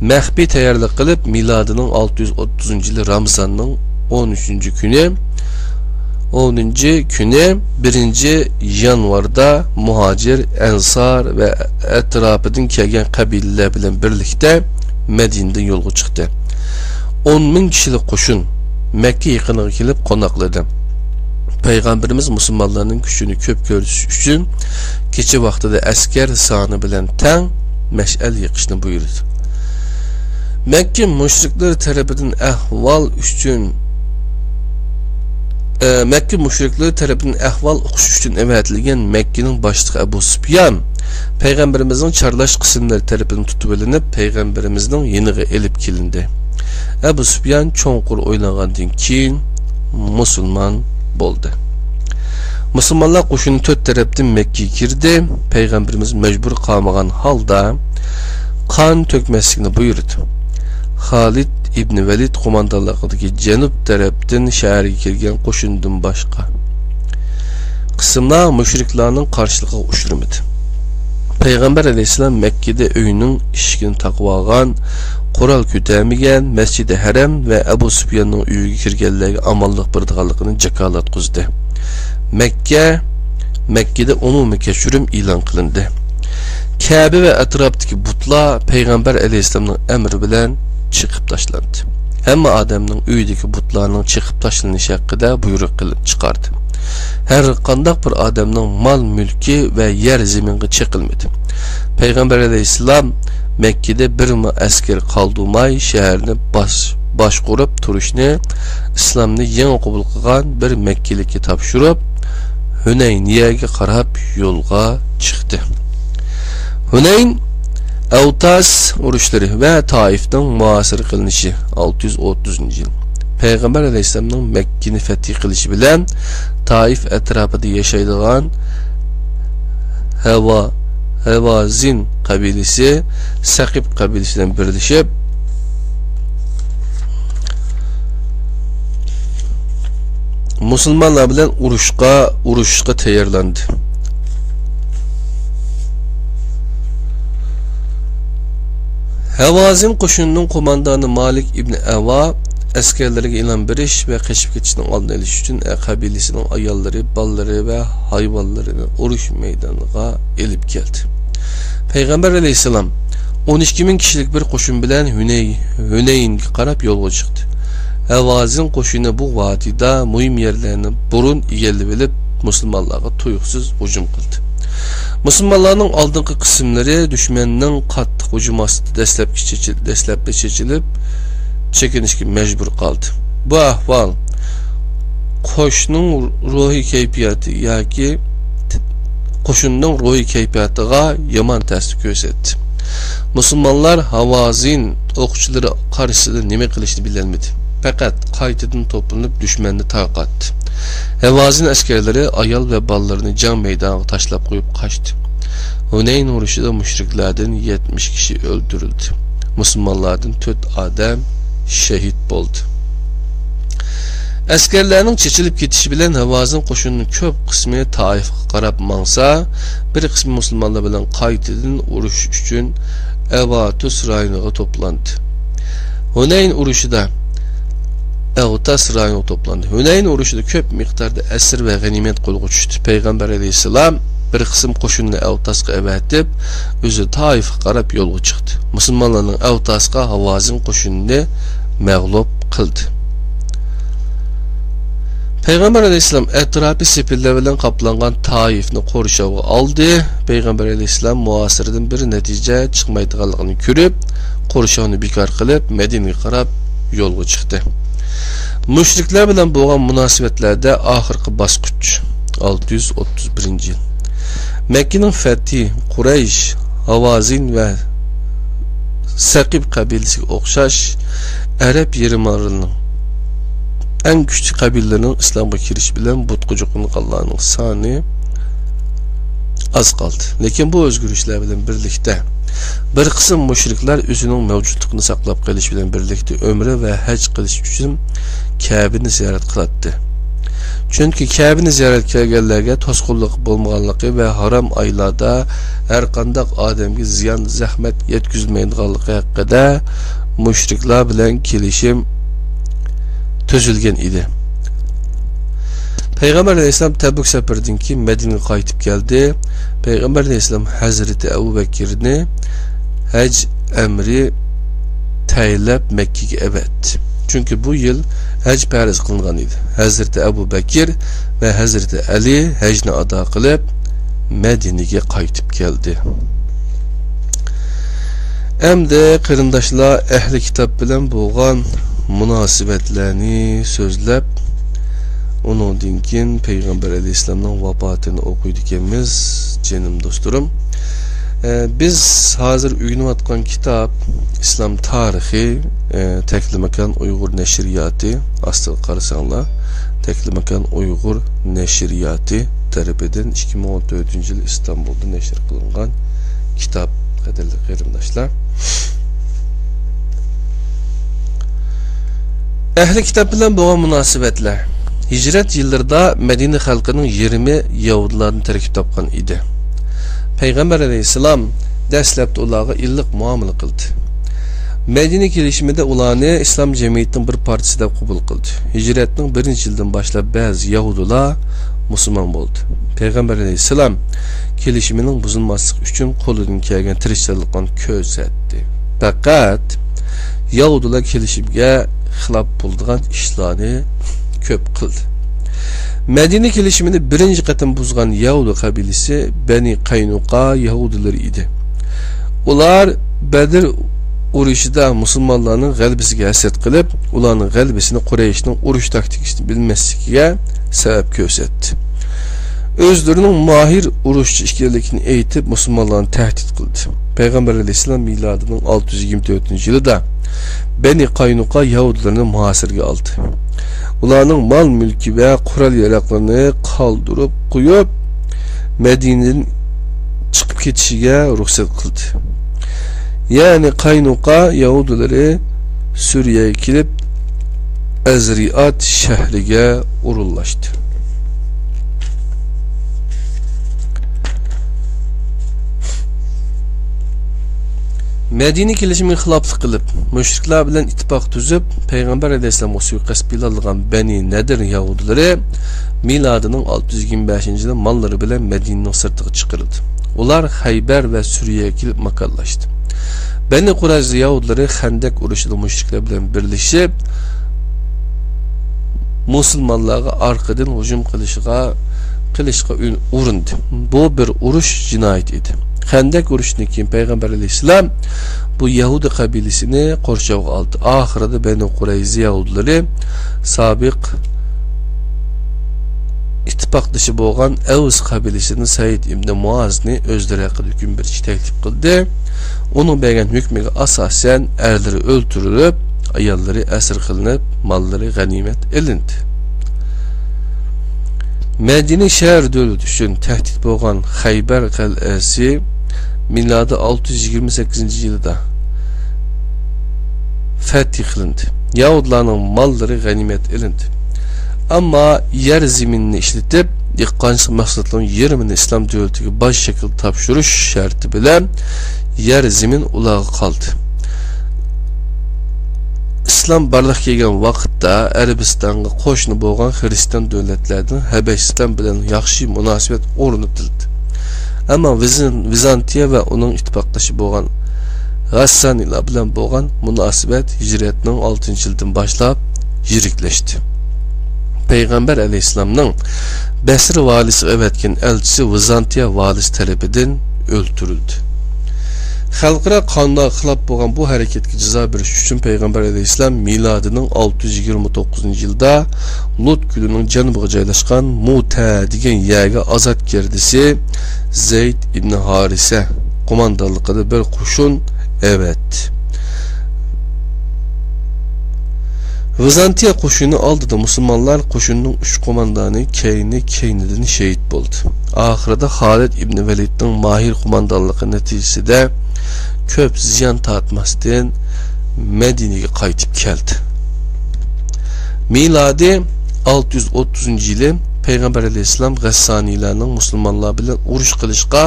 مەخپىي تەييارلىق قىلىپ، مىلادىنىڭ ئالتە يۈز ئوتتۇزىنچى يىلى رامىزاننىڭ ئون ئۈچىنچى كۈنى، ئونىنچى كۈنى، بىرىنچى يانۋاردا مۇھاجىر، ئەنسار ۋە ئەتراپىدىن كەلگەن قەبىلىلەر بىلەن بىرلىكتە مەدىنىدىن يولغا چىقتى. ئون مىڭ كىشىلىك قوشۇن مەككە يېقىنىغا كېلىپ قوناقلىدى. پەيغەمبىرىمىز مۇسۇلمانلارنىڭ كۈچىنى كۆپ كۆرسىتىش ئۈچۈن، كېچە ۋاقتىدا ئەسكەر سانى بىلەن تەڭ مەشئەل يېقىشنى بۇيرۇدى. مەككە مۇشرىكلىرى تەرىپىدىن ئەھۋال ئۈچۈن، ئە، مەككە مۇشرىكلىرى تەرىپىدىن ئەھۋال ئۇقۇش ئۈچۈن ئەۋەتىلگەن مەككىنىڭ باشلىقى ئەبۇ سۇپيان پەيغەمبىرىمىزنىڭ چارلاش قىسىملىرى تەرىپىدىن تۇتۇۋېلىنىپ، پەيغەمبىرىمىزنىڭ يېنىغا ئېلىپ كېلىندى. ئەبۇ سۇپيان چوڭقۇر ئويلانغاندىن كېيىن مۇسۇلمان بولدى. مۇسۇلمانلار قوشۇنى تۆت تەرەپتىن مەككىگە كىردى. پەيغەمبىرىمىز مەجبۇر قالمىغان ھالدا قان تۆكمەسلىكنى بۇيرۇدى. خالىد ئىبنى ۋەلىد قوماندانلىقىدىكى جەنۇب تەرەپتىن شەھەرگە كىرگەن قوشۇندىن باشقا قىسىملار مۇشرىكلارنىڭ قارشىلىقىغا ئۇچرىمىدى. پەيغەمبەر ئەلەيھىسسالام مەككىدە ئۆيىنىڭ ئىشىكىنى تاقىۋالغان، قورال كۆتەرمىگەن، مەسچىدى ھەرەم ۋە ئەبۇ سۇپياننىڭ ئۆيىگە كىرگەنلەرگە ئامانلىق بېرىدىغانلىقىنى جاكارلاتقۇزدى. مەككە، مەككىدە ئومۇمىي كەچۈرۈم ئېلان قىلىندى. كەبە ۋە ئەتراپتىكى بۇتلار پەيغەمبەر ئەلەيھىسسالامنىڭ ئەمرى بىلەن چېقىپ تاشلاندى. ھەممە ئادەمنىڭ ئۆيىدىكى بۇتلارنىڭ چېقىپ تاشلىنىشى ھەققىدە بۇيرۇق قىلىپ چىقاردى. ھەر قانداق بىر ئادەمنىڭ مال-مۈلكى ۋە يەر زېمىنغا چېقىلمىدى. پەيغەمبەر ئەلەيھىسسالام مەككىدە بىرمۇ ئەسكەر قالدۇرماي، شەھەرنى باس-، باشقۇرۇپ تۇرۇشنى ئىسلامنى يېڭى قوبۇل قىلغان بىر مەككىلىككە تاپشۇرۇپ، ھۈنەينىيەگە قاراپ يولغا چىقتى. ھۈنەين ئەۋتاس ئۇرۇشلىرى ۋە تائىفنىڭ مۇھاسىرە قىلىنىشى، ئالتە يۈز ئوتتۇزىنچى يىل. پەيغەمبەر ئەلەيھىسسالامنىڭ مەككىنى فەتھى قىلىشى بىلەن تائىف ئەتراپىدا ياشايدىغان ھەۋا-، ھەۋازىن قەبىلىسى سەقىپ قەبىلىسى بىلەن بىرلىشىپ، مۇسۇلمانلار بىلەن ئۇرۇشقا، ئۇرۇشۇشقا تەييارلاندى. ھەۋازىن قوشۇنىنىڭ قوماندانى مالىك ئىبنى ئەۋا ئەسكەرلىرىگە ئىلھام بېرىش ۋە قېچىپ كېتىشنىڭ ئالدىنى ئېلىش ئۈچۈن، قەبىلىسىنىڭ ئاياللىرى، بالىلىرى ۋە ھايۋانلىرىنى ئۇرۇش مەيدانىغا ئېلىپ كەلدى. پەيغەمبەر ئەلەيھىسسالام ئون ئىككى مىڭ كىشىلىك بىر قوشۇن بىلەن ھۈنەي-، ھۈنەينگە قاراپ يولغا چىقتى. ھەۋازىن قوشۇنى بۇ ۋادىدا مۇھىم يەرلەرنى بۇرۇن ئىگىلىۋېلىپ، مۇسۇلمانلارغا تۇيۇقسىز ھۇجۇم قىلدى. مۇسۇلمانلارنىڭ ئالدىنقى قىسىملىرى دۈشمەننىڭ قاتتىق ھۇجۇمى ئاستىدا دەسلەپكى چېچىل-، دەسلەپتە چېچىلىپ، چېكىنىشكە مەجبۇر قالدى. بۇ ئەھۋال قوشنىنىڭ روھىي كەيپىياتى ياكى ت-، قوشۇننىڭ روھىي كەيپىياتىغا يامان تەسىر كۆرسەتتى. مۇسۇلمانلار ھاۋازىن ئوقچىلىرى قارشىسىدا نېمە قىلىشنى بىلەلمىدى. پەقەت قايتىدىن توپلىنىپ، دۈشمەننى تارقاتتى. ھاۋازىن ئەسكەرلىرى ئايال ۋە بالىلىرىنى جەڭ مەيدانىغا تاشلاپ قويۇپ قاچتى. ھۇنەين ئۇرۇشىدا مۇشرىكلاردىن يەتمىش كىشى ئۆلتۈرۈلدى. مۇسۇلمانلاردىن تۆت ئادەم شېھىت بولدى. ئەسكەرلەرنىڭ چېچىلىپ كېتىشى بىلەن ھاۋازىن قوشۇنىنىڭ كۆپ قىسمى تائىفقا قاراپ ماڭسا، بىر قىسمى مۇسۇلمانلار بىلەن قايتىدىن ئۇرۇش ئۈچۈن ئەۋاتۇس رايونىغا توپلاندى. ھۇنەين ئۇرۇشىدا ئەۋتاس رايونىغا توپلاندى. ھۇنەين ئۇرۇشىدا كۆپ مىقداردا ئەسىر ۋە غەنىيمەت قولغا چۈشتى. پەيغەمبەر ئەلەيھىسسالام بىر قىسىم قوشۇننى ئەۋتاسقا ئەۋەتىپ، ئۆزى تائىفقا قاراپ يولغا چىقتى. مۇسۇلمانلارنىڭ ئەۋتاسقا ھاۋازىن قوشۇنىنى مەغلۇپ قىلدى. پەيغەمبەر ئەلەيھىسسالام ئەتراپى سېپىللەر بىلەن قاپلانغان تائىفنى قورشاۋغا ئالدى. پەيغەمبەر ئەلەيھىسسالام مۇھاسىرىدىن بىر نەتىجە چىقمايدىغانلىقىنى كۆرۈپ، قورشاۋنى بىكار قىلىپ، مەدىنىگە قاراپ يولغا چىقتى. مۇشرىكلار بىلەن بولغان مۇناسىۋەتلەردە ئاخىرقى باسقۇچ، ئالتە يۈز ئوتتۇز بىرىنچى يىل. مەككىنىڭ فەتھى، قۇرەيش، ھاۋازىن ۋە سەقىب قەبىلىسىگە ئوخشاش ئەرەب يېرىم ئارىلىنىڭ ئەڭ كۈچلۈك قەبىلىلىرىنىڭ ئىسلامغا كىرىشى بىلەن بۇتقا چوقۇنغانلارنىڭ سانى ئاز قالدى. لېكىن بۇ ئۆزگىرىشلەر بىلەن بىرلىكتە، بىر قىسىم مۇشرىكلار ئۆزىنىڭ مەۋجۇتلۇقىنى ساقلاپ قېلىش بىلەن بىرلىكتە ئۆمرە ۋە ھەج قىلىش ئۈچۈن كەبىنى زىيارەت قىلاتتى. چۈنكى كەبىنى زىيارەت كەلگەنلەرگە توسقۇنلۇق بولمىغانلىقى ۋە ھارام ئايلاردا ھەرقانداق ئادەمگە زىيان، زەخمەت يەتكۈزۈلمەيدىغانلىقى ھەققىدە مۇشرىكلار بىلەن كېلىشىم تۈزۈلگەن ئىدى. پەيغەمبەر ئەلەيھىسسالام تەبۈك سەپىرىدىن كېيىن مەدىنىگە قايتىپ كەلدى. پەيغەمبەر ئەلەيھىسسالام ھەزرىتى ئەبۇ بەكىرنى ھەج ئەمرى تەيىنلەپ مەككىگە ئەۋەتتى. چۈنكى بۇ يىل ھەج پەرز قىلىنغان ئىدى. ھەزرىتى ئەبۇ بەكىر ۋە ھەزرىتى ئەلى ھەجنى ئادا قىلىپ، مەدىنىگە قايتىپ كەلدى. ئەمدى قېرىنداشلار ئەھلى كىتاب بىلەن بولغان مۇناسىۋەتلەرنى سۆزلەپ، ئۇنىڭدىن كېيىن پەيغەمبەر ئەلەيھىسسالامنىڭ ۋاپاتىنى ئوقۇيدىكەنمىز، جېنىم دوستلىرىم. ئە، بىز ھازىر ئۆگىنىۋاتقان كىتاب ئىسلام تارىخى، ئە، تەكلىماكان ئۇيغۇر نەشرىياتى، ئاستىغا قارىساڭلار، تەكلىماكان ئۇيغۇر نەشرىياتى تەرىپىدىن ئىككى مىڭ ئون تۆتىنچى يىل ئىستانبۇلدا نەشر قىلىنغان كىتاب، قەدىرلىك قېرىنداشلار. ئەھلى كىتاب بىلەن بولغان مۇناسىۋەتلەر. ھىجرەت يىللىرىدا مەدىنە خەلقىنىڭ يېرىمى يەھۇدىيلاردىن تەركىب تاپقان ئىدى. پەيغەمبەر ئەلەيھىسسالام دەسلەپتە ئۇلارغا ئىللىق مۇئامىلە قىلدى. مەدىنە كېلىشىمىدە ئۇلارنى ئىسلام جەمئىيىتىنىڭ بىر پارچىسى دەپ قوبۇل قىلدى. ھىجرەتنىڭ بىرىنچى يىلىدىن باشلاپ بەزى يەھۇدىيلار مۇسۇلمان بولدى. پەيغەمبەر ئەلەيھىسسالام كېلىشىمنىڭ بۇزۇلماسلىقى ئۈچۈن قولىدىن كەلگەن تىرىشچانلىقلارنى كۆرسەتتى. پەقەت يەھۇدىيلار كېلىشىمگە خىلاپ بولىدىغان ئىشلارنى كۆپ قىلدى. مەدىنە كېلىشىمىنى بىرىنچى قېتىم بۇزغان يەھۇدىي قەبىلىسى بەنى قەينۇقا يەھۇدىيلىرى ئىدى. ئۇلار بەدر ئۇرۇشىدا مۇسۇلمانلارنىڭ غەلىبىسىگە ھەسەت قىلىپ، ئۇلارنىڭ غەلىبىسىنى قۇرەيشنىڭ ئۇرۇش تاكتىكىسىنى بىلمەسلىكىگە سەۋەب كۆرسەتتى. ئۆزلىرىنىڭ ماھىر ئۇرۇشچى ئىكەنلىكىنى ئېيتىپ، مۇسۇلمانلارنى تەھدىت قىلدى. پەيغەمبەر ئەلەيھىسسالام مىلادىنىڭ ئالتە يۈز يىگىرمە تۆتىنچى يىلىدا بەنى قاينۇقا يەھۇدىيلىرىنى مۇھاسىرىگە ئالدى. ئۇلارنىڭ مال-مۈلكى ۋە قورال-ياراغلىرىنى قالدۇرۇپ قويۇپ، مەدىنىدىن چىقىپ كېتىشىگە رۇخسەت قىلدى. يەنى قاينۇقا يەھۇدىيلىرى سۈرىيەگە كېلىپ، ئەزرىئات شەھىرىگە ئورۇنلاشتى. مەدىنە كېلىشىمىگە خىلاپلىق قىلىپ، مۇشرىكلار بىلەن ئىتتىپاق تۈزۈپ، پەيغەمبەر ئەلەيھىسسالامغا سۇيىقەست پىلانلىغان بەنى نەدىر يەھۇدىيلىرى مىلادىنىڭ ئالتە يۈز يىگىرمە بەشىنچى يىلى ماللىرى بىلەن مەدىنىنىڭ سىرتىغا چىقىرىلدى. ئۇلار خەيبەر ۋە سۈرىيەگە كېلىپ ماكانلاشتى. بەنى قۇرەيزە يەھۇدىيلىرى خەندەك ئۇرۇشىدا مۇشرىكلار بىلەن بىرلىشىپ، مۇسۇلمانلارغا ئارقىدىن ھۇجۇم قىلىشىغا، قىلىشقا ئۇن-، ئۇرۇندى. بۇ بىر ئۇرۇش جىنايىتى ئىدى. خەندەك ئۇرۇشىدىن كېيىن پەيغەمبەر ئەلەيھىسسالام بۇ يەھۇدىي قەبىلىسىنى قورشاۋغا ئالدى. ئاخىرىدا بەنى قۇرەيزە يەھۇدىيلىرى سابىق ئىتتىپاقدىشى بولغان ئەۋس قەبىلىسىدىن سەئىد ئىبنى مۇئازنى ئۆزلىرى ھەققىدە ھۆكۈم بېرىشكە تەكلىپ قىلدى. ئۇنىڭ بەرگەن ھۆكمىگە ئاساسەن، ئەرلىرى ئۆلتۈرۈلۈپ، ئاياللىرى ئەسىر قىلىنىپ، ماللىرى غەنىيمەت ئېلىندى. مەدىنە شەھەر دۆلىتى ئۈچۈن تەھدىت بولغان خەيبەر قەلئەسى مىلادى ئالتە يۈز يىگىرمە سەككىزىنچى يىلىدا فەتھى قىلىندى. يەھۇدىيلارنىڭ ماللىرى غەنىيمەت ئېلىندى. ئەمما يەر زېمىننى ئىشلىتىپ، دېھقانچىلىق مەھسۇلاتلىرىنىڭ يېرىمىنى ئىسلام دۆلىتىگە باج شەكلىدە تاپشۇرۇش شەرتى بىلەن يەر زېمىن ئۇلارغا قالدى. ئىسلام بارلىققا كەلگەن ۋاقىتتا ئەرەبىستانغا قوشنا بولغان خىرىستىيان دۆلەتلەردىن ھەبەشىستان بىلەن ياخشى مۇناسىۋەت ئورنىتىلدى. ئەمما ۋىزن-، ۋىزانتىيە ۋە ئۇنىڭ ئىتتىپاقدىشى بولغان غەسسانىيلار بىلەن بولغان مۇناسىۋەت ھىجرەتنىڭ ئالتىنچى يىلىدىن باشلاپ يىرىكلەشتى. پەيغەمبەر ئەلەيھىسسالامنىڭ بەسرە ۋالىسىغا ئەۋەتكەن ئەلچىسى ۋىزانتىيە ۋالىسى تەرىپىدىن ئۆلتۈرۈلدى. خەلقئارا قانۇنلارغا خىلاپ بولغان بۇ ھەرىكەتكە جازا بېرىش ئۈچۈن پەيغەمبەر ئەلەيھىسسالام مىلادىنىڭ ئالتە يۈز يىگىرمە توققۇزىنچى يىلدا لۇت كۆلىنىڭ جەنۇبىغا جايلاشقان مۇتە دېگەن يەرگە ئازاد كەردىسى زەيد ئىبنى ھارىسە قوماندانلىقىدا بىر قوشۇن ئەۋەتتى. ۋىزانتىيە قوشۇنى ئالدىدا، مۇسۇلمانلار قوشۇنىنىڭ ئۈچ قوماندانى كەينى-كەينىدىن شېھىت بولدى. ئاخىرىدا خالىد ئىبنى ۋەلىدنىڭ ماھىر قوماندانلىقى نەتىجىسىدە كۆپ زىيان تارتماستىن مەدىنىگە قايتىپ كەلدى. مىلادىي ئالتە يۈز ئوتتۇزىنچى يىلى پەيغەمبەر ئەلەيھىسسالام غەسسانىيلارنىڭ مۇسۇلمانلار بىلەن ئۇرۇش قىلىشقا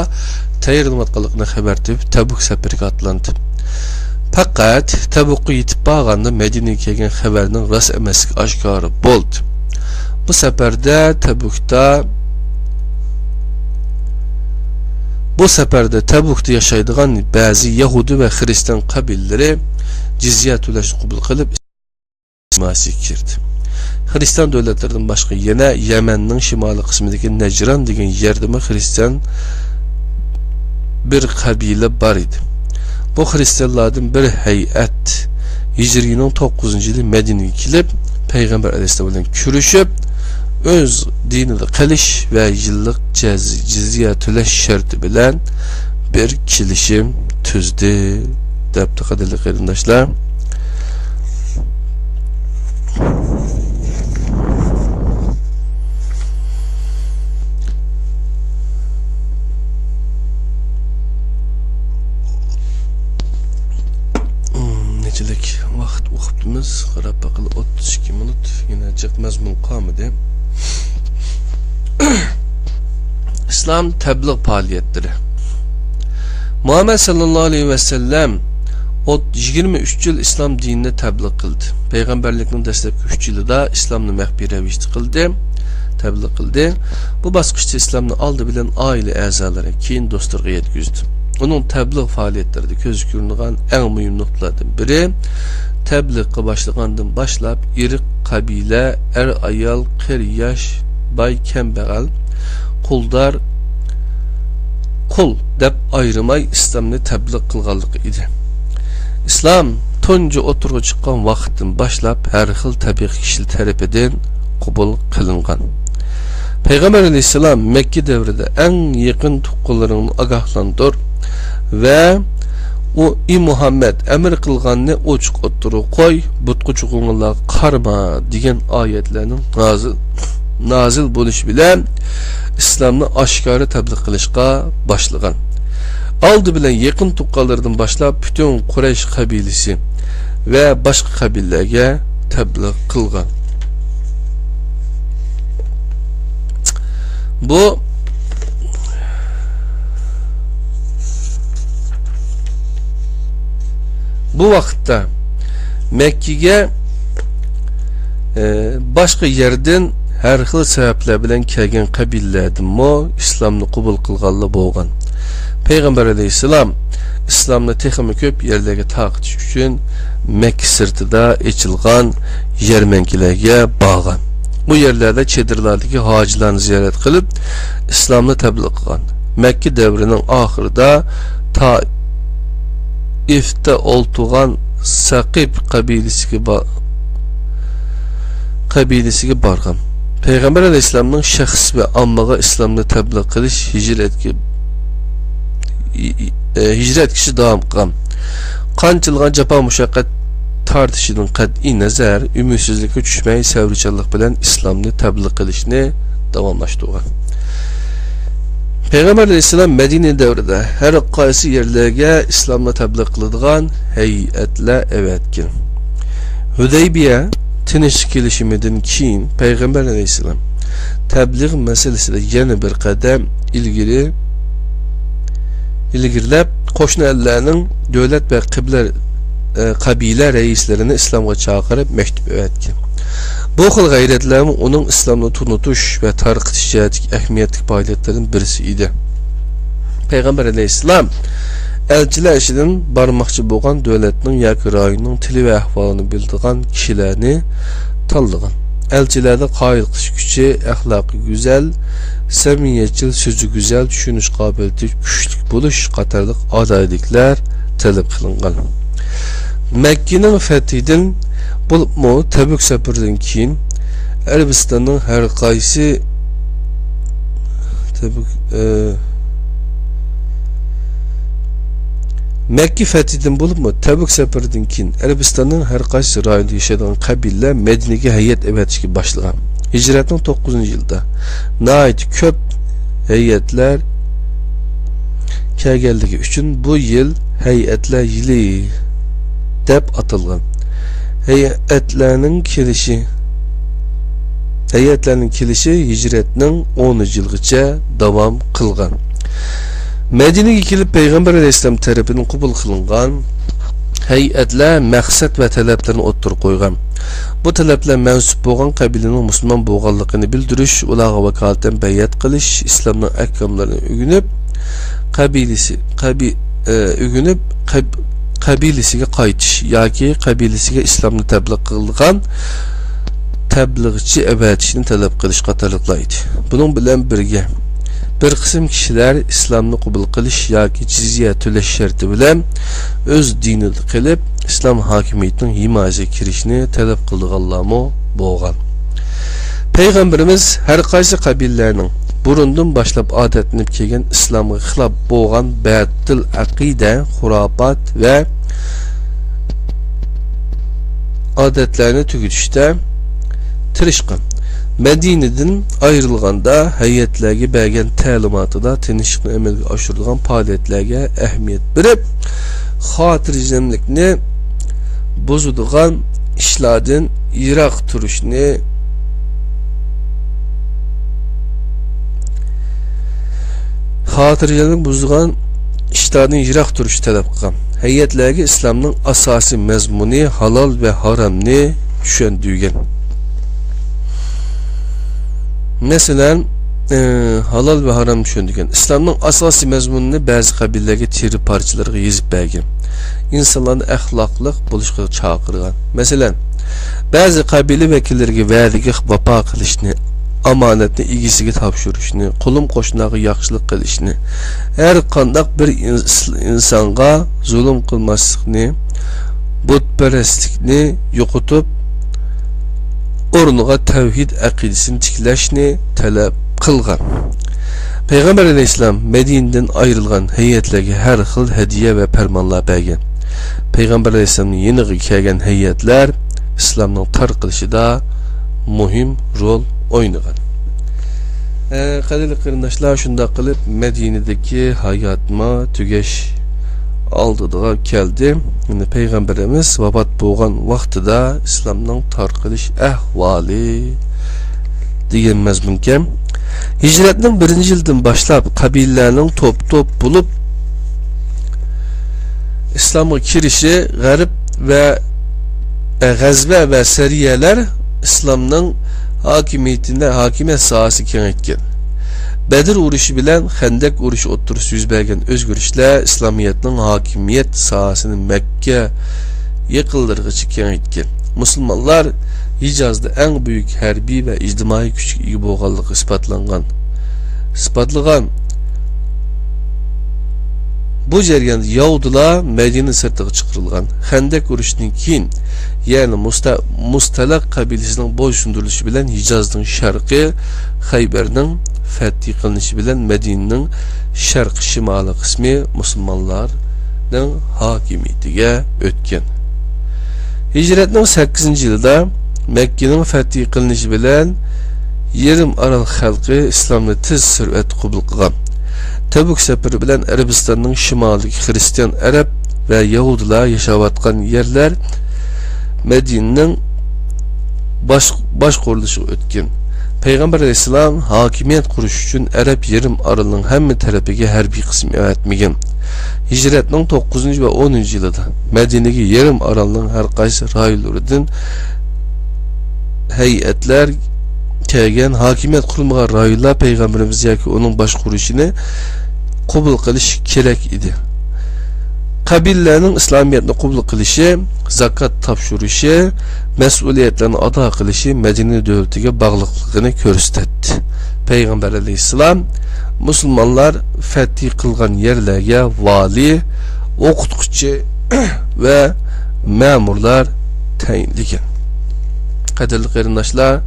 تەييارلىنىۋاتقانلىقىنى خەۋەر تېپىپ، تەبۇك سەپىرىگە ئاتلاندى. پەقەت تەبۇكقا يېتىپ بارغاندا مەدىنىگە كەلگەن خەۋەرنىڭ راست ئەمەسلىكى ئاشكارا بولدى. بۇ سەپەردە تەبۇكتا، بۇ سەپەردە تەبۇكتا ياشايدىغان بەزى يەھۇدىي ۋە خىرىستىيان قەبىلىلىرى جىزيە تۆلەشنى قوبۇل قىلىپ، ئىسلام دىنىغا كىردى. خىرىستىيان دۆلەتلىرىدىن باشقا يەنە يەمەننىڭ شىمالىي قىسمىدىكى نەجران دېگەن يەردىمۇ خىرىستىيان بىر قەبىلە بار ئىدى. بۇ خىرىستىيانلاردىن بىر ھەيئەت ھىجرىينىڭ توققۇزىنچى يىلى مەدىنىگە كېلىپ، پەيغەمبەر ئەلەيھىسسالام بىلەن كۆرۈشۈپ، ئۆز دىنىدا قېلىش ۋە يىللىق جەز-، جىزيە تۆلەش شەرتى بىلەن بىر كېلىشىم تۈزدى، دەپتۇ، قەدىرلىك قېرىنداشلار. نەچچىلىك ۋاقىت ئوقۇپتىمىز؟ قاراپ باقىلى، ئوتتۇز ئىككى مىنۇت. يەنە جىق مەزمۇن قالمىدى. ئىسلام تەبلىغ پائالىيەتلىرى. مۇھەممەد ساللاللاھۇ ئەلەيھى ۋەسەللەم ئوت-، يىگىرمە ئۈچ يىل ئىسلام دىنىنى تەبلىغ قىلدى. پەيغەمبەرلىكنىڭ دەسلەپكى ئۈچ يىلىدا ئىسلامنى مەخپىي رەۋىشتە قىلدى، تەبلىغ قىلدى. بۇ باسقۇچتا ئىسلامنى ئالدى بىلەن ئائىلە ئەزالىرى، كېيىن دوستلىرىغا يەتكۈزدى. ئۇنىڭ تەبلىغ پائالىيەتلىرىدە كۆزگە كۆرۈنىدىغان ئەڭ مۇھىم نۇقتىلاردىن بىرى، تەبلىغقا باشلىغاندىن باشلاپ، ئىرق، قەبىلە، ئەر-ئايال، قېرى-ياش، باي-كەمبەغەل، قۇلدار، قۇل دەپ ئايرىماي ئىسلامنى تەبلىغ قىلغانلىقى ئىدى. ئىسلام تۇنجى ئوتتۇرىغا چىققان ۋاقىتتىن باشلاپ ھەر خىل تەبىقە كىشىلەر تەرىپىدىن قوبۇل قىلىنغان. پەيغەمبەر ئەلەيھىسسالام مەككە دەۋرىدە ئەڭ يېقىن تۇغقانلىرىڭنى ئاگاھلاندۇر ۋە ئۇ، ئى مۇھەممەد، ئەمىر قىلغاننى ئوچۇق ئوتتۇرىغا قوي، بۇتقا چوقۇنغانلارغا قارىما دېگەن ئايەتلەرنىڭ نازىل، نازىل بولۇشى بىلەن ئىسلامنى ئاشكارا تەبلىغ قىلىشقا باشلىغان. ئالدى بىلەن يېقىن تۇغقانلىرىدىن باشلاپ پۈتۈن قۇرەيش قەبىلىسى ۋە باشقا قەبىلىلەرگە تەبلىغ قىلغان. بۇ، بۇ ۋاقىتتا مەككىگە، ئە، باشقا يەردىن ھەر خىل سەۋەبلەر بىلەن كەلگەن قەبىلىلەردىنمۇ ئىسلامنى قوبۇل قىلغانلار بولغان. پەيغەمبەر ئەلەيھىسسالام ئىسلامنى تېخىمۇ كۆپ يەرلەرگە تارقىتىش ئۈچۈن مەككە سىرتىدا ئېچىلغان يەرمەنكىلەرگە بارغان. بۇ يەرلەردە چېدىرلاردىكى ھاجىلارنى زىيارەت قىلىپ، ئىسلامنى تەبلىغ قىلغان. مەككە دەۋرىنىڭ ئاخىرىدا تائىفتا ئولتۇرغان سەقىپ قەبىلىسىگە با-، قەبىلىسىگە بارغان. پەيغەمبەر ئەلەيھىسسالامنىڭ شەخس ۋە ئاممىغا ئىسلامنى تەبلىغ قىلىش ھىجرەتكە، ھىجرەتكىچە داۋام قىلغان. قانچىلىغان جاپا مۇشەققەت تارتىشىدىن قەتئىي نەزەر، ئۈمىدسىزلىككە چۈشمەي، سەۋرچانلىق بىلەن ئىسلامنى تەبلىغ قىلىشنى داۋاملاشتۇرغان. پەيغەمبەر ئەلەيھىسسالام مەدىنە دەۋرىدە ھەر قايسى يەرلەرگە ئىسلامنى تەبلىغ قىلىدىغان ھەيئەتلەر ئەۋەتكەن. ھۇدەيبىيە تىنچلىق كېلىشىمىدىن كېيىن پەيغەمبەر ئەلەيھىسسالام تەبلىغ مەسىلىسىدە يەنە بىر قەدەم ئىلگىرى، ئىلگىرىلەپ، قوشنا ئەللەرنىڭ دۆلەت ۋە قىبلە، ئە، قەبىلە رەئىسلىرىنى ئىسلامغا چاقىرىپ مەكتۇپ ئەۋەتكەن. بۇ خىل غەيرەتلەرمۇ ئۇنىڭ ئىسلامنى تونۇتۇش ۋە تارقىتىش جەھەتتىكى ئەھمىيەتلىك پائالىيەتلىرىدىن بىرسى ئىدى. پەيغەمبەر ئەلەيھىسسالام ئەلچىلەر ئىچىدىن بارماقچى بولغان دۆلەتنىڭ ياكى رايوننىڭ تىلى ۋە ئەھۋالىنى بىلىدىغان كىشىلەرنى تاللىغان. ئەلچىلەردە قايىل قىلىش كۈچى، ئەخلاقى گۈزەل، سەمىمىيەتچىل، سۆزى گۈزەل، چۈشىنىش قابىلىيىتى كۈچلۈك بولۇش قاتارلىق ئالاھىدىلىكلەر تەلەپ قىلىنغان. مەككىنىڭ فەتھىدىن بولۇپمۇ تەبۈك سەپىرىدىن كېيىن ئەرەبىستاننىڭ ھەر قايسى تەبۈك، ئە، مەككە فەتھىدىن بولۇپمۇ تەبۈك سەپىرىدىن كېيىن ئەرەبىستاننىڭ ھەر قايسى رايونىدا ياشايدىغان قەبىلىلەر مەدىنىگە ھەيئەت ئەۋەتىشكە باشلىغان. ھىجرەتنىڭ توققۇزىنچى يىلىدا ناھايىتى كۆپ ھەيئەتلەر كەلگەنلىكى ئۈچۈن بۇ يىل ھەيئەتلەر يىلى دەپ ئاتالغان. ھەيئەتلەرنىڭ كېلىشى، ھەيئەتلەرنىڭ كېلىشى ھىجرەتنىڭ ئونىنچى يىلىغىچە داۋام قىلغان. مەدىنىگە كېلىپ، پەيغەمبەر ئەلەيھىسسالام تەرىپىدىن قوبۇل قىلىنغان ھەيئەتلەر مەقسەت ۋە تەلەپلەرنى ئوتتۇرىغا قويغان. بۇ تەلەپلەر مەنسۇپ بولغان قەبىلىنىڭ مۇسۇلمان بولغانلىقىنى بىلدۈرۈش، ئۇلارغا ۋاكالىتەن بەيئەت قىلىش، ئىسلامنىڭ ئەھكاملىرىنى ئۆگىنىپ، قەبىلىسى، قەبى-، ئە، ئۆگىنىپ، قەب-، قەبىلىسىگە قايتىش ياكى قەبىلىسىگە ئىسلامنى تەبلىغ قىلىدىغان تەبلىغچى ئەۋەتىشنى تەلەپ قىلىش قاتارلىقلار ئىدى. بۇنىڭ بىلەن بىرگە، بىر قىسىم كىشىلەر ئىسلامنى قوبۇل قىلىش ياكى جىزيە تۆلەش شەرتى بىلەن ئۆز دىنىدا قېلىپ، ئىسلام ھاكىمىيىتىنىڭ ھىمايىسىگە كىرىشنى تەلەپ قىلىدىغانلارمۇ بولغان. پەيغەمبىرىمىز ھەر قايسى قەبىلىلەرنىڭ بۇرۇندىن باشلاپ ئادەتلىنىپ كەلگەن ئىسلامغا خىلاپ بولغان بەتىل ئەقىدە، خۇراپات ۋە ئادەتلەرنى تۈگىتىشتە تىرىشقان. مەدىنىدىن ئايرىلغاندا ھەيئەتلەرگە بەرگەن تەلىماتىدا تىنچلىقنى ئەمەلگە ئاشۇرىدىغان پائالىيەتلەرگە ئەھمىيەت بېرىپ، خاتىرجەملىكنى بۇزىدىغان ئىشلاردىن يىراق تۇرۇشنى، خاتىرجەملىك بۇزىدىغان ئىشلاردىن يىراق تۇرۇشنى تەلەپ قىلغان. ھەيئەتلەرگە ئىسلامنىڭ ئاساسىي مەزمۇنى ھالال ۋە ھارامنى چۈشەندۈرگەن. مەسىلەن، ئى، ھالال ۋە ھارامنى چۈشەندۈرگەن. ئىسلامنىڭ ئاساسىي مەزمۇنىنى بەزى قەبىلىلەرگە تېرە پارچىلىرىغا يېزىپ بەرگەن. ئىنسانلارنى ئەخلاقلىق بولۇشقا چاقىرغان. مەسىلەن، بەزى قەبىلە ۋەكىللىرىگە ۋەدىگە ۋاپا قىلىشنى، ئامانەتنى ئىگىسىگە تاپشۇرۇشنى، قولۇم-قوشنىغا ياخشىلىق قىلىشنى، ھەر قانداق بىر ئىنس-، ئىنسانغا زۇلۇم قىلماسلىقنى، بۇتپەرەسلىكنى يوقىتىپ، ئورنىغا تەۋھىد ئەقىدىسىنى تىكلەشنى تەلەپ قىلغان. پەيغەمبەر ئەلەيھىسسالام مەدىنىدىن ئايرىلغان ھەيئەتلەرگە ھەر خىل ھەدىيە ۋە پەرمانلار بەرگەن. پەيغەمبەر ئەلەيھىسسالامنىڭ يېنىغا كەلگەن ھەيئەتلەر ئىسلامنىڭ تارقىلىشىدا مۇھىم رول ئوينىغان. ئە، قەدىرلىك قېرىنداشلار، شۇنداق قىلىپ مەدىنىدىكى ھاياتمۇ تۈگەش ئالدىغا كەلدى. يەنى پەيغەمبىرىمىز ۋاپات بولغان ۋاقتىدا ئىسلامنىڭ تارقىلىش ئەھۋالى دېگەن مەزمۇنكەن. ھىجرەتنىڭ بىرىنچى يىلىدىن باشلاپ قەبىلىلەرنىڭ توپ-توپ بولۇپ ئىسلامغا كىرىشى، غەرب ۋە، ئە، غەزۋە ۋە سەرىيەلەر ئىسلامنىڭ ھاكىمىيىتىنى، ھاكىمىيەت ساھەسىنى كېڭەيتكەن. بەدر ئۇرۇشى بىلەن خەندەك ئۇرۇشى ئوتتۇرىسىدا يۈز بەرگەن ئۆزگىرىشلەر ئىسلامىيەتنىڭ ھاكىمىيەت ساھەسىنى مەككە يېقىنلىرىغىچە كېڭەيتكەن. مۇسۇلمانلار ھىجازدا ئەڭ بۈيۈك ھەربىي ۋە ئىجتىمائىي كۈچكە ئىگە بولغانلىقى ئىسپاتلانغان. ئىسپاتلىغان. بۇ جەرياندا يەھۇدىيلار مەدىنە سىرتىغا چىقىرىلغان. خەندەك ئۇرۇشىدىن كېيىن، يەنى مۇستا-، مۇستەلىق قەبىلىسىنىڭ بويسۇندۇرۇلۇشى بىلەن ھىجازنىڭ شەرقى، خەيبەرنىڭ فەتھى قىلىنىشى بىلەن مەدىنىنىڭ شەرقىي شىمالىي قىسمى مۇسۇلمانلارنىڭ ھاكىمىيىتىگە ئۆتكەن. ھىجرەتنىڭ سەككىزىنچى يىلىدا مەككىنىڭ فەتھى قىلىنىشى بىلەن يېرىم ئارال خەلقى ئىسلامنى تېز سۈرئەتتە قوبۇل قىلغان. تەبۈك سەپىرى بىلەن ئەرەبىستاننىڭ شىمالىدىكى خىرىستىيان ئەرەب ۋە يەھۇدىيلار ياشاۋاتقان يەرلەر مەدىنىنىڭ باش-، باشقۇرۇلۇشىغا ئۆتكەن. پەيغەمبەر ئەلەيھىسسالام ھاكىمىيەت قۇرۇش ئۈچۈن ئەرەب يېرىم ئارىلىنىڭ ھەممە تەرىپىگە ھەربىي قىسىم ئەۋەتمىگەن. ھىجرەتنىڭ توققۇزىنچى ۋە ئونىنچى يىلىدا مەدىنىگە يېرىم ئارالنىڭ ھەر قايسى رايونلىرىدىن ھەيئەتلەر كەلگەن. ھاكىمىيەت قۇرۇلمىغان رايونلار پەيغەمبىرىمىز ياكى ئۇنىڭ باشقۇرۇشىنى قوبۇل قىلىشى كېرەك ئىدى. قەبىلىلەرنىڭ ئىسلامىيەتنى قوبۇل قىلىشى، زاكات تاپشۇرۇشى، مەسئۇلىيەتلەرنى ئادا قىلىشى مەدىنە دۆلىتىگە باغلىقلىقىنى كۆرسىتەتتى. پەيغەمبەر ئەلەيھىسسالام مۇسۇلمانلار فەتھى قىلغان يەرلەرگە ۋالىي، ئوقۇتقۇچى ۋە مەمۇرلار تەيىنلىگەن. قەدىرلىك قېرىنداشلار،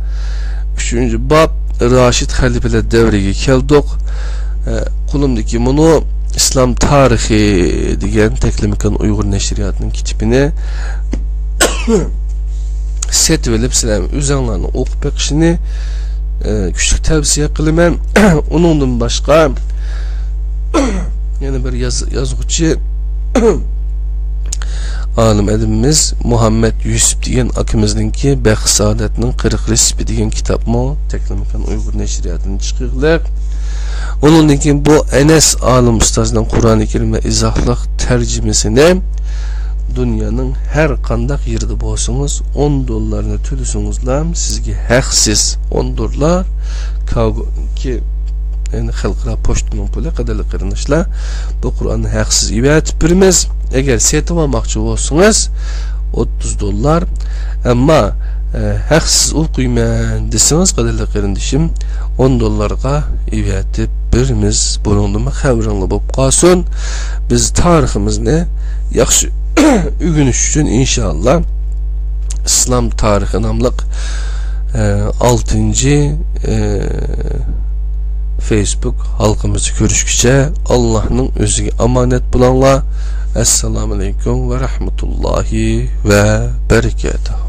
ئۈچىنچى باب، راشىد خەلىپىلەر دەۋرىگە كەلدۇق. ئە، قولۇمدىكى مۇنۇ ئىسلام تارىخى دېگەن تەكلىماكان ئۇيغۇر نەشرىياتىنىڭ كىتابىنى سېتىۋېلىپ، سىلەر ئۆزۈڭلارنىڭ ئوقۇپ بېقىشىنى، ئە، كۈچلۈك تەۋسىيە قىلىمەن. ئۇنىڭدىن باشقا، يەنە بىر ياز-، يازغۇچى، ئالىم ئەدىبىمىز مۇھەممەد يۈسۈپ دېگەن ئاكىمىزنىڭكى بەخت سائادەتنىڭ قىرىق رېتسېپى دېگەن كىتابمۇ تەكلىماكان ئۇيغۇر نەشرىياتىدىن چىقىقلىق. ئۇنىڭدىن كېيىن بۇ ئەنەس ئالىم ئۇستازنىڭ قۇرئانى كەرىم ۋە ئىزاھلىق تەرجىمىسىنى دۇنيانىڭ ھەر قانداق يېرىدە بولسىڭىز، ئون دوللارنى تۆلىسىڭىزلا سىزگە ھەقسىز ئون دوللار كاگو-، كى-، يەنى خەلقئارا پوچتىنىڭ پۇلى، قەدىرلىك قېرىنداشلار، بۇ قۇرئاننى ھەقسىز ئېۋەتىپ بېرىمىز. ئەگەر سېتىۋالماقچى بولسىڭىز، ئوتتۇز دوللار. ئەمما، ئە، ھەقسىز ئوقۇيمەن دېسىڭىز، قەدىرلىك قېرىندىشىم، ئون دوللارغا ئېۋەتىپ بېرىمىز. بۇنىڭدىنمۇ خەۋىرىڭلار بولۇپ قالسۇن. بىز تارىخىمىزنى ياخشى ئۆگىنىش ئۈچۈن، ئىنشائاللا، ئىسلام تارىخى ناملىق، ئە، ئالتىنچى، ئە، فېيسبۇك ھالقىمىزدا كۆرۈشكىچە، ئاللاھنىڭ ئۆزىگە ئامانەت بولۇڭلار. ئەسسالامۇئەلەيكۇم ۋە رەھمەتۇللاھى ۋە بەرىكاتۇھ.